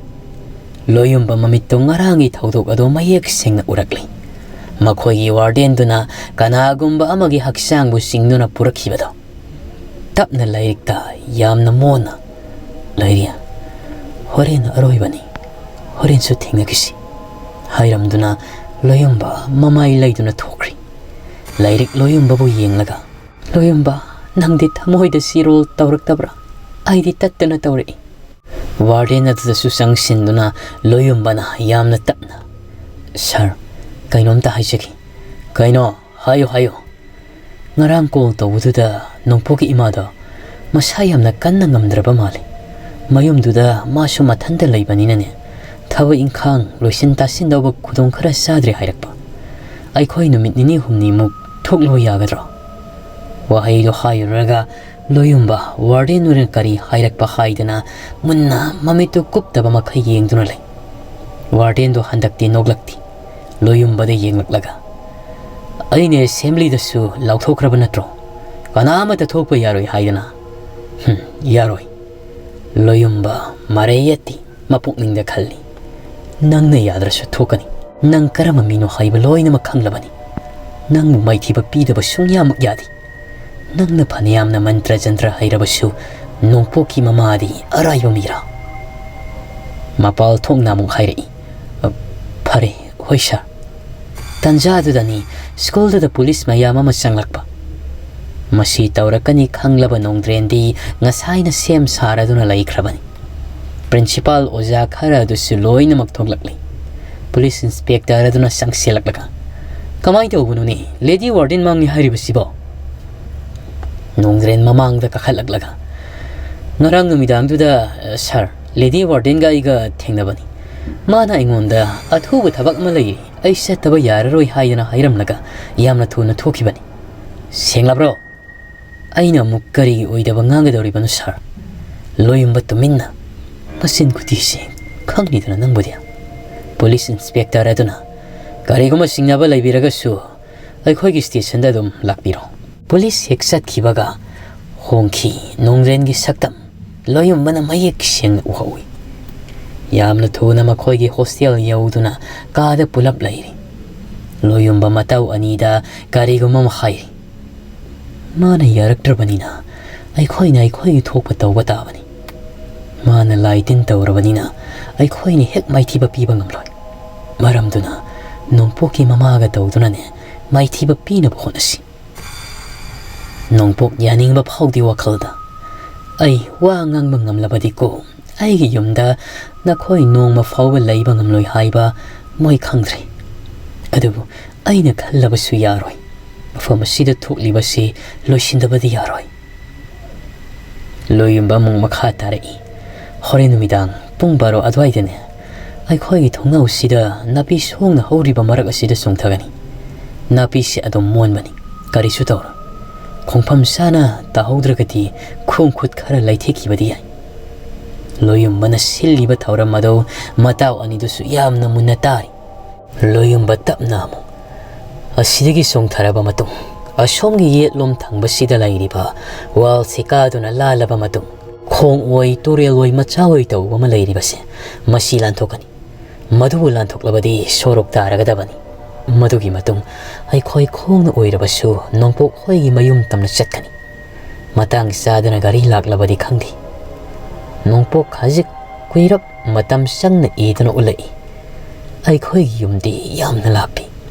ꯂꯣꯌꯨꯝꯕ ꯃꯃꯤꯠꯇꯨ ꯉꯔꯥꯡꯒꯤ ꯊꯧꯗꯣꯛ ꯑꯗꯨ ꯃꯌꯦꯛ ꯁꯦꯡꯅ ꯎꯔꯛꯂꯤ꯫ ꯃꯈꯣꯏꯒꯤ ꯋꯥꯔꯗꯦꯟꯗꯨꯅ ꯀꯅꯥꯒꯨꯝꯕ ꯑꯃꯒꯤ ꯍꯛꯆꯥꯡꯕꯨ ꯆꯤꯡꯗꯨꯅ ꯄꯨꯔꯛꯈꯤꯕꯗꯣ꯫ ꯇꯞꯅ ꯂꯥꯏꯔꯤꯛꯇ ꯌꯥꯝꯅ ꯃꯣꯟꯅ, "ꯂꯩꯔꯤ, ꯍꯣꯔꯦꯟ ꯑꯔꯣꯏꯕꯅꯤ, ꯍꯣꯔꯦꯟꯁꯨ ꯊꯦꯡꯅꯈꯤꯁꯤ" ꯍꯥꯏꯔꯝꯗꯨꯅ ꯂꯣꯌꯨꯝꯕ ꯃꯃꯥꯏ ꯂꯩꯗꯨꯅ ꯊꯣꯛꯈ꯭ꯔꯤ꯫ ꯂꯥꯏꯔꯤꯛ ꯂꯣꯌꯨꯝꯕꯕꯨ ꯌꯦꯡꯂꯒ, "ꯂꯣꯌꯨꯝꯕ, "ꯅꯪꯗꯤ ꯊꯃꯣꯏꯗ ꯁꯤꯔꯣꯜ ꯇꯧꯔꯛꯇꯕ꯭ꯔꯥ? ꯑꯩꯗꯤ ꯇꯠꯇꯅ ꯇꯧꯔꯛꯏ"꯫ ꯋꯥꯔꯗꯦꯟ ꯑꯗꯨꯗꯁꯨ ꯆꯪꯁꯤꯟꯗꯨꯅ ꯂꯣꯌꯨꯝꯕꯅ ꯌꯥꯝꯅ ꯇꯞꯅ, "ꯁꯥꯔ, ꯀꯩꯅꯣꯝꯇ ꯍꯥꯏꯖꯒꯦ"꯫ "ꯀꯩꯅꯣ? ꯍꯥꯏꯌꯨ, ꯍꯥꯏꯌꯨ"꯫ "ꯉꯔꯥꯡ ꯀꯣꯜ ꯇꯧꯕꯗꯨꯗ ꯅꯣꯡꯄꯣꯛꯀꯤ ꯏꯃꯥꯗꯣ ꯃꯁꯥ ꯌꯥꯝꯅ ꯀꯟꯅ ꯉꯝꯗ꯭ꯔꯕ ꯃꯥꯜꯂꯤ꯫ ꯃꯌꯨꯝꯗꯨꯗ ꯃꯥꯁꯨ ꯃꯊꯟꯇ ꯂꯩꯕꯅꯤꯅꯅꯦ, ꯊꯕꯛ ꯏꯪꯈꯥꯡ ꯂꯣꯏꯁꯤꯟ ꯇꯥꯁꯤꯟꯗꯧꯕ ꯈꯨꯗꯣꯡ ꯈꯔ ꯆꯥꯗ꯭ꯔꯦ ꯍꯥꯏꯔꯛꯄ꯫ ꯑꯩꯈꯣꯏ ꯅꯨꯃꯤꯠ ꯅꯤꯅꯤ ꯍꯨꯝꯅꯤꯃꯨꯛ ꯊꯣꯛꯂꯨ ꯌꯥꯒꯗ꯭ꯔꯣ?" ꯋꯥꯍꯩꯗꯣ ꯍꯥꯏꯔꯨꯔꯒ ꯂꯣꯌꯨꯝꯕ ꯋꯥꯔꯗꯦꯟꯗꯨꯅ ꯀꯔꯤ ꯍꯥꯏꯔꯛꯄ ꯍꯥꯏꯗꯅ ꯃꯨꯟꯅ ꯃꯃꯤꯠꯇꯨ ꯀꯨꯞꯇꯕ ꯃꯈꯩ ꯌꯦꯡꯗꯨꯅ ꯂꯩ꯫ ꯋꯥꯔꯗꯦꯟꯗꯣ ꯍꯟꯗꯛꯇꯤ ꯅꯣꯛꯂꯛꯇꯦ꯫ ꯂꯣꯌꯨꯝꯕꯗ ꯌꯦꯡꯂꯛꯂꯒ, "ꯑꯩꯅ ꯑꯦꯁꯦꯝꯕ꯭ꯂꯤꯗꯁꯨ ꯂꯥꯎꯊꯣꯛꯈ꯭ꯔꯕ ꯅꯠꯇ꯭ꯔꯣ? ꯀꯅꯥ ꯑꯃꯠꯇ ꯊꯣꯛꯄ ꯌꯥꯔꯣꯏ ꯍꯥꯏꯗꯅ?" "ꯍꯨꯝ, ꯌꯥꯔꯣꯏ"꯫ ꯂꯣꯌꯨꯝꯕ ꯃꯔꯩ ꯌꯦꯠꯇꯦ꯫ ꯃꯄꯨꯛꯅꯤꯡꯗ ꯈꯜꯂꯤ, "ꯅꯪꯅ ꯌꯥꯗ꯭ꯔꯁꯨ ꯊꯣꯛꯀꯅꯤ꯫ ꯅꯪ ꯀꯔꯝꯕ ꯃꯤꯅꯣ ꯍꯥꯏꯕ ꯂꯣꯏꯅꯃꯛ ꯈꯪꯂꯕꯅꯤ꯫ ꯅꯪꯕꯨ ꯃꯥꯏꯊꯤꯕ ꯄꯤꯗꯕ ꯁꯨꯡꯌꯥꯃꯛ ꯌꯥꯗꯦ꯫ ꯅꯪꯅ ꯐꯅꯌꯥꯝꯅ ꯃꯟꯇ꯭ꯔ ꯖꯟꯇ꯭ꯔ ꯍꯩꯔꯕꯁꯨ ꯅꯣꯡꯄꯣꯛꯀꯤ ꯃꯃꯥꯗꯤ ꯑꯔꯥꯏꯕ ꯃꯤꯔꯥ?" ꯃꯄꯥꯜ ꯊꯣꯛꯅ ꯑꯃꯨꯛ ꯍꯥꯏꯔꯛꯏ, "ꯑ, ꯐꯔꯦ, ꯍꯣꯏ ꯁꯥꯔ"꯫ ꯇꯟꯖꯥꯗꯨꯗꯅꯤ ꯁ꯭ꯀꯨꯜꯗꯨꯗ ꯄꯨꯂꯤꯁ ꯃꯌꯥꯝ ꯑꯃ ꯆꯪꯂꯛꯄ꯫ ꯃꯁꯤ ꯇꯧꯔꯛꯀꯅꯤ ꯈꯪꯂꯕ ꯅꯣꯡꯗ꯭ꯔꯦꯟꯗꯤ ꯉꯁꯥꯏꯅ ꯁꯦꯝ ꯁꯥꯔꯗꯨꯅ ꯂꯩꯈ꯭ꯔꯕꯅꯤ꯫ ꯄ꯭ꯔꯤꯟꯁꯤꯄꯥꯜ ꯑꯣꯖꯥ ꯈꯔ ꯑꯗꯨꯁꯨ ꯂꯣꯏꯅꯃꯛ ꯊꯣꯛꯂꯛꯂꯤ꯫ ꯄꯨꯂꯤꯁ ꯏꯟꯁꯄꯦꯛꯇꯔ ꯑꯗꯨꯅ ꯆꯪꯁꯤꯜꯂꯛꯂꯒ, "ꯀꯃꯥꯏꯅ ꯇꯧꯕꯅꯣꯅꯦ? Lady warden ꯃꯥꯡꯅꯤ ꯍꯥꯏꯔꯤꯕꯁꯤꯕꯣ?" ꯅꯣꯡꯗ꯭ꯔꯦꯟ ꯃꯃꯥꯡꯗ ꯀꯥꯈꯠꯂꯛꯂꯒ, "ꯉꯔꯥꯡ ꯅꯨꯃꯤꯗꯥꯡꯗꯨꯗ, ꯑ, ꯁꯥꯔ, ꯂꯦꯗꯤ ꯋꯥꯔꯗꯦꯟꯒ ꯑꯩꯒ ꯊꯦꯡꯅꯕꯅꯤ꯫ ꯃꯥꯅ ꯑꯩꯉꯣꯟꯗ ꯑꯊꯨꯕ ꯊꯕꯛ ꯑꯃ ꯂꯩꯔꯤ, ꯑꯩ ꯆꯠꯇꯕ ꯌꯥꯔꯔꯣꯏ ꯍꯥꯏꯗꯅ ꯍꯥꯏꯔꯝꯂꯒ ꯌꯥꯝꯅ ꯊꯨꯅ ꯊꯣꯛꯈꯤꯕꯅꯤ꯫ ꯁꯦꯡꯂꯕ꯭ꯔꯣ?" ꯑꯩꯅ ꯑꯃꯨꯛ ꯀꯔꯤꯒꯤ ꯑꯣꯏꯗꯕ ꯉꯥꯡꯒꯗꯧꯔꯤꯕꯅꯣ, ꯁꯥꯔ? ꯂꯣꯌꯨꯝꯕ ꯇꯨꯃꯤꯟꯅ꯫ "ꯃꯆꯤꯟ ꯈꯨꯊꯤꯁꯤ ꯈꯪꯂꯤꯗꯅ ꯅꯪꯕꯨꯗꯤ"꯫ ꯄꯨꯂꯤꯁ ꯏꯟꯁꯄꯦꯛꯇꯔ ꯑꯗꯨꯅ, "ꯀꯔꯤꯒꯨꯝꯕ ꯆꯤꯡꯅꯕ ꯂꯩꯕꯤꯔꯒꯁꯨ ꯑꯩꯈꯣꯏꯒꯤ ꯁ꯭ꯇꯦꯁꯟꯗ ꯑꯗꯨꯝ ꯂꯥꯛꯄꯤꯔꯣ"꯫ ꯄꯨꯂꯤꯁ ꯍꯦꯛ ꯆꯠꯈꯤꯕꯒ ꯍꯣꯡꯈꯤ ꯅꯣꯡꯗ꯭ꯔꯦꯟꯒꯤ ꯁꯛꯇꯝ꯫ ꯂꯣꯌꯨꯝꯕꯅ ꯃꯌꯦꯛ ꯁꯦꯡꯅ ꯎꯍꯧꯏ꯫ ꯌꯥꯝꯅ ꯊꯨꯅ ꯃꯈꯣꯏꯒꯤ ꯍꯣꯁꯇꯦꯜ ꯌꯧꯗꯨꯅ ꯀꯥꯗ ꯄꯨꯂꯞ ꯂꯩꯔꯤ꯫ ꯂꯣꯌꯨꯝꯕ ꯃꯇꯧ ꯑꯅꯤꯗ ꯀꯔꯤꯒꯨꯝꯕ ꯑꯃ ꯍꯥꯏꯔꯤ꯫ "ꯃꯥꯅ ꯌꯥꯔꯛꯇ꯭ꯔꯕꯅꯤꯅ ꯑꯩꯈꯣꯏꯅ ꯑꯩꯈꯣꯏꯒꯤ ꯊꯣꯛꯄ ꯇꯧꯕ ꯇꯥꯕꯅꯤ꯫ ꯃꯥꯅ ꯂꯥꯏ ꯇꯤꯟ ꯇꯧꯔꯕꯅꯤꯅ ꯑꯩꯈꯣꯏꯅ ꯍꯦꯛ ꯃꯥꯏꯊꯤꯕ ꯄꯤꯕ ꯉꯝꯂꯣꯏ꯫ ꯃꯔꯝꯗꯨꯅ ꯅꯣꯡꯄꯣꯛꯀꯤ ꯃꯃꯥꯒ ꯇꯧꯗꯨꯅꯅꯦ ꯃꯥꯏꯊꯤꯕ ꯄꯤꯅꯕ ꯍꯣꯠꯅꯁꯤ"꯫ ꯅꯣꯡꯄꯣꯛ ꯌꯥꯅꯤꯡꯕ ꯐꯥꯎꯗꯦ ꯋꯥꯈꯜꯗ꯫ ꯑꯩ ꯋꯥ ꯉꯥꯡꯕ ꯉꯝꯂꯕꯗꯤꯀꯣ, ꯑꯩꯒꯤ ꯌꯨꯝꯗ ꯅꯈꯣꯏ ꯅꯣꯡꯃ ꯐꯥꯎꯕ ꯂꯩꯕ ꯉꯝꯂꯣꯏ ꯍꯥꯏꯕ ꯃꯣꯏ ꯈꯪꯗ꯭ꯔꯦ꯫ ꯑꯗꯨꯕꯨ ꯑꯩꯅ ꯈꯜꯂꯕꯁꯨ ꯌꯥꯔꯣꯏ꯫ ꯃꯐꯝ ꯑꯁꯤꯗ ꯊꯣꯛꯂꯤꯕꯁꯤ ꯂꯣꯏꯁꯤꯟꯗꯕꯗꯤ ꯌꯥꯔꯣꯏ꯫ ꯂꯣꯏꯌꯨꯝꯕ ꯑꯃꯨꯛ ꯃꯈꯥ ꯇꯥꯔꯛꯏ, "ꯍꯣꯔꯦꯟ ꯅꯨꯃꯤꯗꯥꯡ ꯄꯨꯡ ꯕꯥꯔꯣ ꯑꯗꯨꯋꯥꯏꯗꯅꯦ, ꯑꯩꯈꯣꯏꯒꯤ ꯊꯣꯡꯅꯥꯎꯁꯤꯗ ꯅꯥꯄꯤ ꯁꯣꯡꯅ ꯍꯧꯔꯤꯕ ꯃꯔꯛ ꯑꯁꯤꯗ ꯆꯣꯡꯊꯒꯅꯤ꯫ ꯅꯥꯄꯤꯁꯤ ꯑꯗꯨꯝ ꯃꯣꯟꯕꯅꯤ, ꯀꯔꯤꯁꯨ ꯇꯧꯔꯣꯏ꯫ ꯈꯣꯡꯐꯝ ꯆꯥꯅ ꯇꯥꯍꯧꯗ꯭ꯔꯒꯗꯤ ꯈꯣꯡ ꯈꯨꯠ ꯈꯔ ꯂꯩꯊꯦꯛꯈꯤꯕꯗꯤ ꯌꯥꯏ"꯫ ꯂꯣꯏꯌꯨꯝꯕꯅ ꯁꯤꯜꯂꯤꯕ ꯊꯧꯔꯝ ꯑꯗꯨ ꯃꯇꯥꯎ ꯑꯅꯤꯗꯨꯁꯨ ꯌꯥꯝꯅ ꯃꯨꯟꯅ ꯇꯥꯔꯤ꯫ ꯂꯣꯏꯌꯨꯝꯕ ꯇꯞꯅ ꯑꯃꯨꯛ ꯑꯁꯤꯗꯒꯤ ꯆꯣꯡꯊꯔꯕ ꯃꯇꯨꯡ, ꯑꯁꯣꯝꯒꯤ ꯌꯦꯠꯂꯣꯝ ꯊꯪꯕꯁꯤꯗ ꯂꯩꯔꯤꯕ ꯋꯥꯜꯁꯤ ꯀꯥꯗꯨꯅ ꯂꯥꯜꯂꯕ ꯃꯇꯨꯡ, ꯈꯣꯡ ꯑꯣꯏ, ꯇꯨꯔꯦꯜ ꯑꯣꯏ, ꯃꯆꯥ ꯑꯣꯏ ꯇꯧꯕ ꯑꯃ ꯂꯩꯔꯤꯕꯁꯦ, ꯃꯁꯤ ꯂꯥꯟꯊꯣꯛꯀꯅꯤ꯫ ꯃꯗꯨꯕꯨ ꯂꯥꯟꯊꯣꯛꯂꯕꯗꯤ ꯁꯣꯔꯣꯛ ꯇꯥꯔꯒꯗꯕꯅꯤ꯫ ꯃꯗꯨꯒꯤ ꯃꯇꯨꯡ ꯑꯩꯈꯣꯏ ꯈꯣꯡꯅ ꯑꯣꯏꯔꯕꯁꯨ ꯅꯣꯡꯄꯣꯛ ꯍꯣꯏꯒꯤ ꯃꯌꯨꯝ ꯇꯝꯅ ꯆꯠꯀꯅꯤ꯫ ꯃꯇꯥꯡ ꯆꯥꯗꯅ ꯒꯥꯔꯤ ꯂꯥꯛꯂꯕꯗꯤ ꯈꯪꯗꯦ꯫ ꯅꯣꯡꯄꯣꯛ ꯍꯧꯖꯤꯛ ꯀꯨꯏꯔꯞ ꯃꯇꯝ ꯆꯪꯅ ꯏꯗꯨꯅ ꯎꯠꯂꯛꯏ꯫ ꯑꯩꯈꯣꯏꯒꯤ ꯌꯨꯝꯗꯤ ꯌꯥꯝꯅ ꯂꯥꯞꯄꯤ꯫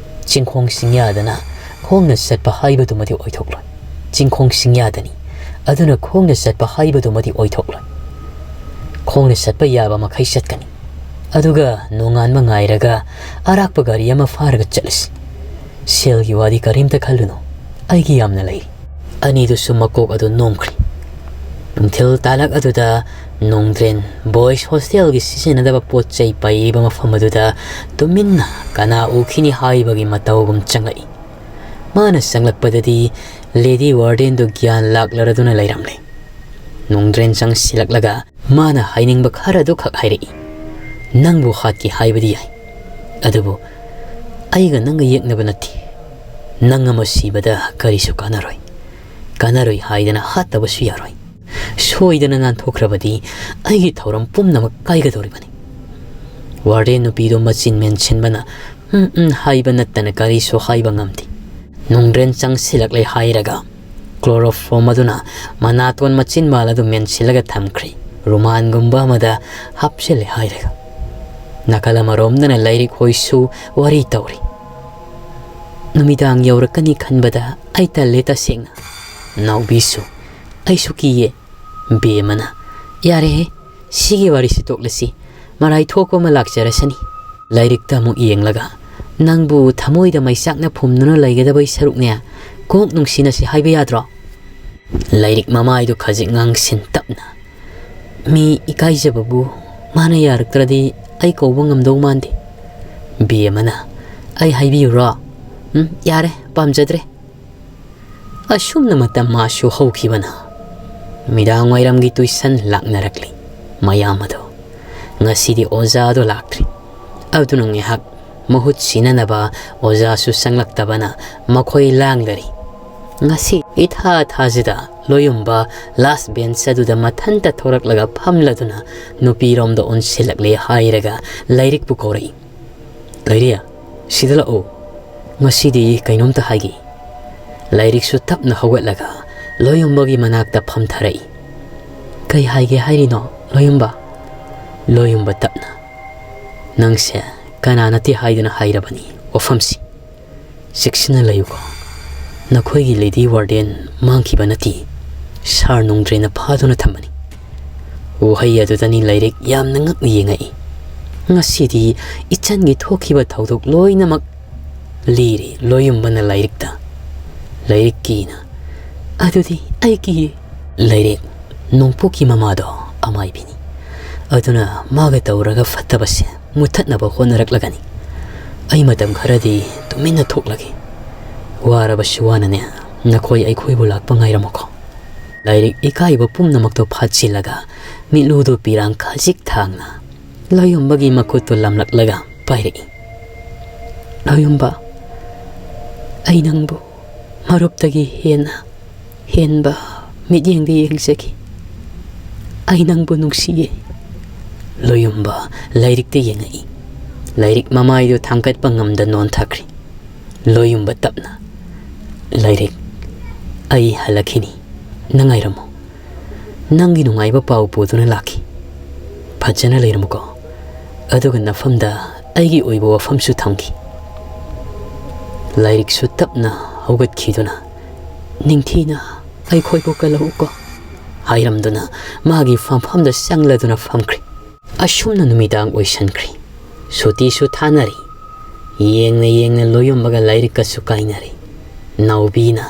ꯆꯤꯡꯈꯣꯡ ꯆꯤꯡꯌꯥꯗꯅ ꯈꯣꯡꯅ ꯆꯠꯄ ꯍꯥꯏꯕꯗꯨꯃꯗꯤ ꯑꯣꯏꯊꯣꯛꯂꯣꯏ꯫ ꯆꯤꯡꯈꯣꯡ ꯆꯤꯡꯌꯥꯗꯅꯤ, ꯑꯗꯨꯅ ꯈꯣꯡꯅ ꯆꯠꯄ ꯍꯥꯏꯕꯗꯨꯃꯗꯤ ꯑꯣꯏꯊꯣꯛꯂꯣꯏ꯫ ꯈꯣꯡꯅ ꯆꯠꯄ ꯌꯥꯕ ꯃꯈꯩ ꯆꯠꯀꯅꯤ꯫ ꯑꯗꯨꯒ ꯅꯣꯡꯉꯥꯟꯕ ꯉꯥꯏꯔꯒ ꯑꯔꯥꯛꯄ ꯒꯥꯔꯤ ꯑꯃ ꯐꯥꯔꯒ ꯆꯠꯂꯁꯤ꯫ ꯁꯦꯜꯒꯤ ꯋꯥꯗꯤ ꯀꯔꯤꯝꯇ ꯈꯜꯂꯨꯅꯨ, ꯑꯩꯒꯤ ꯌꯥꯝꯅ ꯂꯩꯔꯤ꯫ ꯑꯅꯤꯗꯨꯁꯨ ꯃꯀꯣꯛ ꯑꯗꯨ ꯅꯣꯝꯈ꯭ꯔꯦ꯫ ꯅꯨꯡꯊꯤꯜ ꯇꯥꯂꯛ ꯑꯗꯨꯗ ꯅꯣꯡꯗ꯭ꯔꯦꯟ ꯕꯣꯏꯁ ꯍꯣꯁꯇꯦꯜꯒꯤ ꯁꯤꯖꯤꯟꯅꯗꯕ ꯄꯣꯠ ꯆꯩ ꯄꯩꯕ ꯃꯐꯝ ꯑꯗꯨꯗ ꯇꯨꯃꯤꯟꯅ ꯀꯅꯥ ꯎꯈꯤꯅꯤ ꯍꯥꯏꯕꯒꯤ ꯃꯇꯧꯒꯨꯝ ꯆꯪꯂꯛꯏ꯫ ꯃꯥꯅ ꯆꯪꯂꯛꯄꯗꯗꯤ ꯂꯦꯗꯤ ꯋꯥꯔꯗꯦꯟꯗꯨ ꯒ꯭ꯌꯥꯟ ꯂꯥꯛꯂꯔꯗꯨꯅ ꯂꯩꯔꯝꯂꯦ꯫ ꯅꯣꯡꯗ꯭ꯔꯦꯟ ꯆꯪꯁꯤꯜꯂꯛꯂꯒ ꯃꯥꯅ ꯍꯥꯏꯅꯤꯡꯕ ꯈꯔꯗꯨ ꯈꯛ ꯍꯥꯏꯔꯛꯏ꯫ "ꯅꯪꯕꯨ ꯍꯥꯠꯀꯦ ꯍꯥꯏꯕꯗꯤ ꯌꯥꯏ, ꯑꯗꯨꯕꯨ ꯑꯩꯒ ꯅꯪꯒ ꯌꯦꯛꯅꯕ ꯅꯠꯇꯦ꯫ ꯅꯪ ꯑꯃ ꯁꯤꯕꯗ ꯀꯔꯤꯁꯨ ꯀꯥꯟꯅꯔꯣꯏ꯫ ꯀꯥꯟꯅꯔꯣꯏ ꯍꯥꯏꯗꯅ ꯍꯥꯠꯇꯕꯁꯨ ꯌꯥꯔꯣꯏ꯫ ꯁꯣꯏꯗꯅ ꯅꯥꯟꯊꯣꯛꯈ꯭ꯔꯕꯗꯤ ꯑꯩꯒꯤ ꯊꯧꯔꯝ ꯄꯨꯝꯅꯃꯛ ꯀꯥꯏꯒꯗꯧꯔꯤꯕꯅꯤ"꯫ ꯋꯥꯔꯗꯦꯟ ꯅꯨꯄꯤꯗꯨ ꯃꯆꯤꯟ ꯃꯦꯟꯁꯤꯟꯕꯅ "ꯎꯝ, ꯎꯝ" ꯍꯥꯏꯕ ꯅꯠꯇꯅ ꯀꯔꯤꯁꯨ ꯍꯥꯏꯕ ꯉꯝꯗꯦ꯫ ꯅꯣꯡꯗ꯭ꯔꯦꯟ ꯆꯪꯁꯤꯜꯂꯛꯂꯦ ꯍꯥꯏꯔꯒ ꯀ꯭ꯂꯣꯔꯣꯐꯣꯝ ꯑꯗꯨꯅ ꯃꯅꯥꯇꯣꯟ ꯃꯆꯤꯟꯕꯥꯜ ꯑꯗꯨ ꯃꯦꯟꯁꯤꯜꯂꯒ ꯊꯝꯈ꯭ꯔꯦ꯫ ꯔꯨꯃꯥꯟꯒꯨꯝꯕ ꯑꯃꯗ ꯍꯥꯞꯆꯤꯜꯂꯦ ꯍꯥꯏꯔꯒ꯫ ꯅꯥꯀꯜ ꯑꯃꯔꯣꯝꯗꯅ ꯂꯥꯏꯔꯤꯛ ꯍꯣꯏꯁꯨ ꯋꯥꯔꯤ ꯇꯧꯔꯤ꯫ "ꯅꯨꯃꯤꯗꯥꯡ ꯌꯧꯔꯛꯀꯅꯤ ꯈꯟꯕꯗ ꯑꯩ ꯇꯜꯂꯦ ꯇꯁꯦꯡꯅ"꯫ ꯅꯥꯎꯕꯤꯁꯨ, "ꯑꯩꯁꯨ ꯀꯤꯌꯦ꯫" ꯕꯦꯝꯃꯅ, "ꯌꯥꯔꯦꯍꯦ, ꯁꯤꯒꯤ ꯋꯥꯔꯤꯁꯤ ꯇꯣꯛꯂꯁꯤ꯫ ꯃꯔꯥꯏ ꯊꯣꯛꯄ ꯑꯃ ꯂꯥꯛꯆꯔꯁꯅꯤ꯫" ꯂꯥꯏꯔꯤꯛꯇ ꯑꯃꯨꯛ ꯌꯦꯡꯂꯒ, "ꯅꯪꯕꯨ ꯊꯃꯣꯏꯗ ꯃꯩꯆꯥꯛꯅ ꯐꯨꯝꯗꯨꯅ ꯂꯩꯒꯗꯕꯩ ꯁꯔꯨꯛꯅꯦ, ꯀꯣꯛ ꯅꯨꯡꯁꯤꯅꯁꯤ ꯍꯥꯏꯕ ꯌꯥꯗ꯭ꯔꯣ?" ꯂꯥꯏꯔꯤꯛ ꯃꯃꯥꯏꯗꯨ ꯈꯖꯤꯛ ꯉꯥꯡꯁꯤꯟ ꯇꯞꯅ, "ꯃꯤ ꯏꯀꯥꯏꯖꯕꯕꯨ ꯃꯥꯅ ꯌꯥꯔꯛꯇ꯭ꯔꯗꯤ ꯑꯩ ꯀꯧꯕ ꯉꯝꯗꯧ ꯃꯥꯟꯗꯦ꯫" ꯕꯦꯝꯃꯅ, "ꯑꯩ ꯍꯥꯏꯕꯤꯌꯨꯔꯣ?" "ꯎꯝ, ꯌꯥꯔꯦ, ꯄꯥꯝꯖꯗ꯭ꯔꯦ꯫" ꯑꯁꯨꯝꯅ ꯃꯇꯝ ꯃꯥꯁꯨ ꯍꯧꯈꯤꯕꯅ ꯃꯤꯗꯥꯡ ꯋꯥꯏꯔꯝꯒꯤ ꯇꯨꯏꯁꯟ ꯂꯥꯛꯅꯔꯛꯂꯤ꯫ ꯃꯌꯥꯝ ꯑꯗꯣ ꯉꯁꯤꯗꯤ ꯑꯣꯖꯥꯗꯣ ꯂꯥꯛꯇ꯭ꯔꯤ꯫ ꯑꯗꯨꯅ ꯉꯥꯏꯍꯥꯛ ꯃꯍꯨꯠ ꯁꯤꯟꯅꯅꯕ ꯑꯣꯖꯥꯁꯨ ꯆꯪꯂꯛꯇꯕꯅ ꯃꯈꯣꯏ ꯂꯥꯡꯗꯔꯤ꯫ ꯉꯁꯤ ꯏꯊꯥ ꯊꯥꯖꯗ ꯂꯣꯌꯨꯝꯕ ꯂꯥꯁ ꯕꯦꯟꯆ ꯑꯗꯨꯗ ꯃꯊꯟꯇ ꯊꯣꯔꯛꯂꯒ ꯐꯝꯂꯗꯨꯅ ꯅꯨꯄꯤꯔꯣꯝꯗ ꯑꯣꯟꯁꯤꯜꯂꯛꯂꯦ ꯍꯥꯏꯔꯒ ꯂꯥꯏꯔꯤꯛꯄꯨ ꯀꯧꯔꯛꯏ꯫ "ꯂꯩꯔꯤ, ꯁꯤꯗ ꯂꯥꯛꯑꯣ꯫ ꯉꯁꯤꯗꯤ ꯀꯩꯅꯣꯝꯇ ꯍꯥꯏꯒꯦ꯫" ꯂꯥꯏꯔꯤꯛꯁꯨ ꯇꯞꯅ ꯍꯧꯒꯠꯂꯒ ꯂꯣꯌꯨꯝꯕꯒꯤ ꯃꯅꯥꯛꯇ ꯐꯝꯊꯔꯛꯏ꯫ "ꯀꯩ ꯍꯥꯏꯒꯦ ꯍꯥꯏꯔꯤꯅꯣ, ꯂꯣꯌꯨꯝꯕ?" ꯂꯣꯌꯨꯝꯕ ꯇꯞꯅ, "ꯅꯪꯁꯦ ꯀꯅꯥ ꯅꯠꯇꯦ ꯍꯥꯏꯗꯨꯅ ꯍꯥꯏꯔꯕꯅꯤ ꯋꯥꯐꯝꯁꯤ꯫ ꯆꯦꯛꯁꯤꯟꯅ ꯂꯩꯌꯨꯀꯣ꯫ ꯅꯈꯣꯏꯒꯤ ꯂꯦꯗꯤ ꯋꯥꯔꯗꯦꯟ ꯃꯥꯡꯈꯤꯕ ꯅꯠꯇꯦ, ꯁꯥꯔ ꯅꯣꯡꯗ꯭ꯔꯦꯅ ꯐꯥꯗꯨꯅ ꯊꯝꯕꯅꯤ꯫" ꯋꯥꯍꯩ ꯑꯗꯨꯗꯅꯤ ꯂꯥꯏꯔꯤꯛ ꯌꯥꯝꯅ ꯉꯛꯅ ꯌꯦꯡꯉꯛꯏ꯫ ꯉꯁꯤꯗꯤ ꯏꯆꯟꯒꯤ ꯊꯣꯛꯈꯤꯕ ꯊꯧꯗꯣꯛ ꯂꯣꯏꯅꯃꯛ ꯂꯤꯔꯤ ꯂꯣꯌꯨꯝꯕꯅ ꯂꯥꯏꯔꯤꯛꯇ꯫ ꯂꯥꯏꯔꯤꯛꯀꯤꯅ, "ꯑꯗꯨꯗꯤ ꯑꯩꯒꯤ ꯂꯥꯏꯔꯤꯛ ꯅꯣꯡꯄꯣꯛꯀꯤ ꯃꯃꯥꯗꯣ ꯑꯃꯥꯏꯕꯤꯅꯤ꯫ ꯑꯗꯨꯅ ꯃꯥꯒ ꯇꯧꯔꯒ ꯐꯠꯇꯕꯁꯦ ꯃꯨꯠꯊꯠꯅꯕ ꯍꯣꯠꯅꯔꯛꯂꯒꯅꯤ꯫ ꯑꯩ ꯃꯇꯝ ꯈꯔꯗꯤ ꯇꯨꯃꯤꯟꯅ ꯊꯣꯛꯂꯒꯦ꯫ ꯋꯥꯔꯕꯁꯨ ꯋꯥꯅꯅꯦ, ꯅꯈꯣꯏ ꯑꯩꯈꯣꯏꯕꯨ ꯂꯥꯛꯄ ꯉꯥꯏꯔꯝꯃꯨꯀꯣ꯫" ꯂꯥꯏꯔꯤꯛ ꯏꯀꯥꯏꯕ ꯄꯨꯝꯅꯃꯛꯇꯣ ꯐꯥꯠꯆꯤꯜꯂꯒ ꯃꯤꯠꯂꯨꯗꯨ ꯄꯤꯔꯥꯡ ꯈꯖꯤꯛ ꯊꯥꯡꯅ ꯂꯣꯌꯨꯝꯕꯒꯤ ꯃꯈꯨꯠꯇꯨ ꯂꯝꯂꯛꯂꯒ ꯄꯥꯏꯔꯛꯏ꯫ "ꯂꯣꯌꯨꯝꯕ, ꯑꯩ ꯅꯪꯕꯨ ꯃꯔꯨꯞꯇꯒꯤ ꯍꯦꯟꯅ ꯍꯦꯟꯕ ꯃꯤꯠꯌꯦꯡꯗ ꯌꯦꯡꯖꯈꯤ꯫ ꯑꯩ ꯅꯪꯕꯨ ꯅꯨꯡꯁꯤꯌꯦ꯫" ꯂꯣꯌꯨꯝꯕ ꯂꯥꯏꯔꯤꯛꯇ ꯌꯦꯡꯉꯛꯏ꯫ ꯂꯥꯏꯔꯤꯛ ꯃꯃꯥꯏꯗꯨ ꯊꯥꯡꯒꯠꯄ ꯉꯝꯗ ꯅꯣꯟꯊꯈ꯭ꯔꯤ꯫ ꯂꯣꯌꯨꯝꯕ ꯇꯞꯅ, "ꯂꯥꯏꯔꯤꯛ, ꯑꯩ ꯍꯜꯂꯛꯈꯤꯅꯤ, ꯅꯪ ꯉꯥꯏꯔꯝꯃꯨ꯫ ꯅꯪꯒꯤ ꯅꯨꯡꯉꯥꯏꯕ ꯄꯥꯎ ꯄꯨꯗꯨꯅ ꯂꯥꯛꯈꯤ꯫ ꯐꯖꯅ ꯂꯩꯔꯝꯃꯨꯀꯣ꯫ ꯑꯗꯨꯒ ꯅꯐꯝꯗ ꯑꯩꯒꯤ ꯑꯣꯏꯕ ꯋꯥꯐꯝꯁꯨ ꯊꯝꯈꯤ꯫" ꯂꯥꯏꯔꯤꯛꯁꯨ ꯇꯞꯅ ꯍꯧꯒꯠꯈꯤꯗꯨꯅ ꯅꯤꯡꯊꯤꯅ "ꯑꯩꯈꯣꯏꯕꯨ ꯀꯜꯂꯛꯎꯀꯣ" ꯍꯥꯏꯔꯝꯗꯨꯅ ꯃꯥꯒꯤ ꯐꯝꯐꯝꯗ ꯆꯪꯂꯗꯨꯅ ꯐꯝꯈ꯭ꯔꯦ꯫ ꯑꯁꯨꯝꯅ ꯅꯨꯃꯤꯗꯥꯡ ꯑꯣꯏꯁꯟꯈ꯭ꯔꯦ꯫ ꯁꯨꯇꯤꯁꯨ ꯊꯥꯅꯔꯦ꯫ ꯌꯦꯡꯅ ꯌꯦꯡꯅ ꯂꯣꯌꯨꯝꯕꯒ ꯂꯥꯏꯔꯤꯛꯀꯁꯨ ꯀꯥꯏꯅꯔꯦ꯫ ꯅꯥꯎꯕꯤꯅ,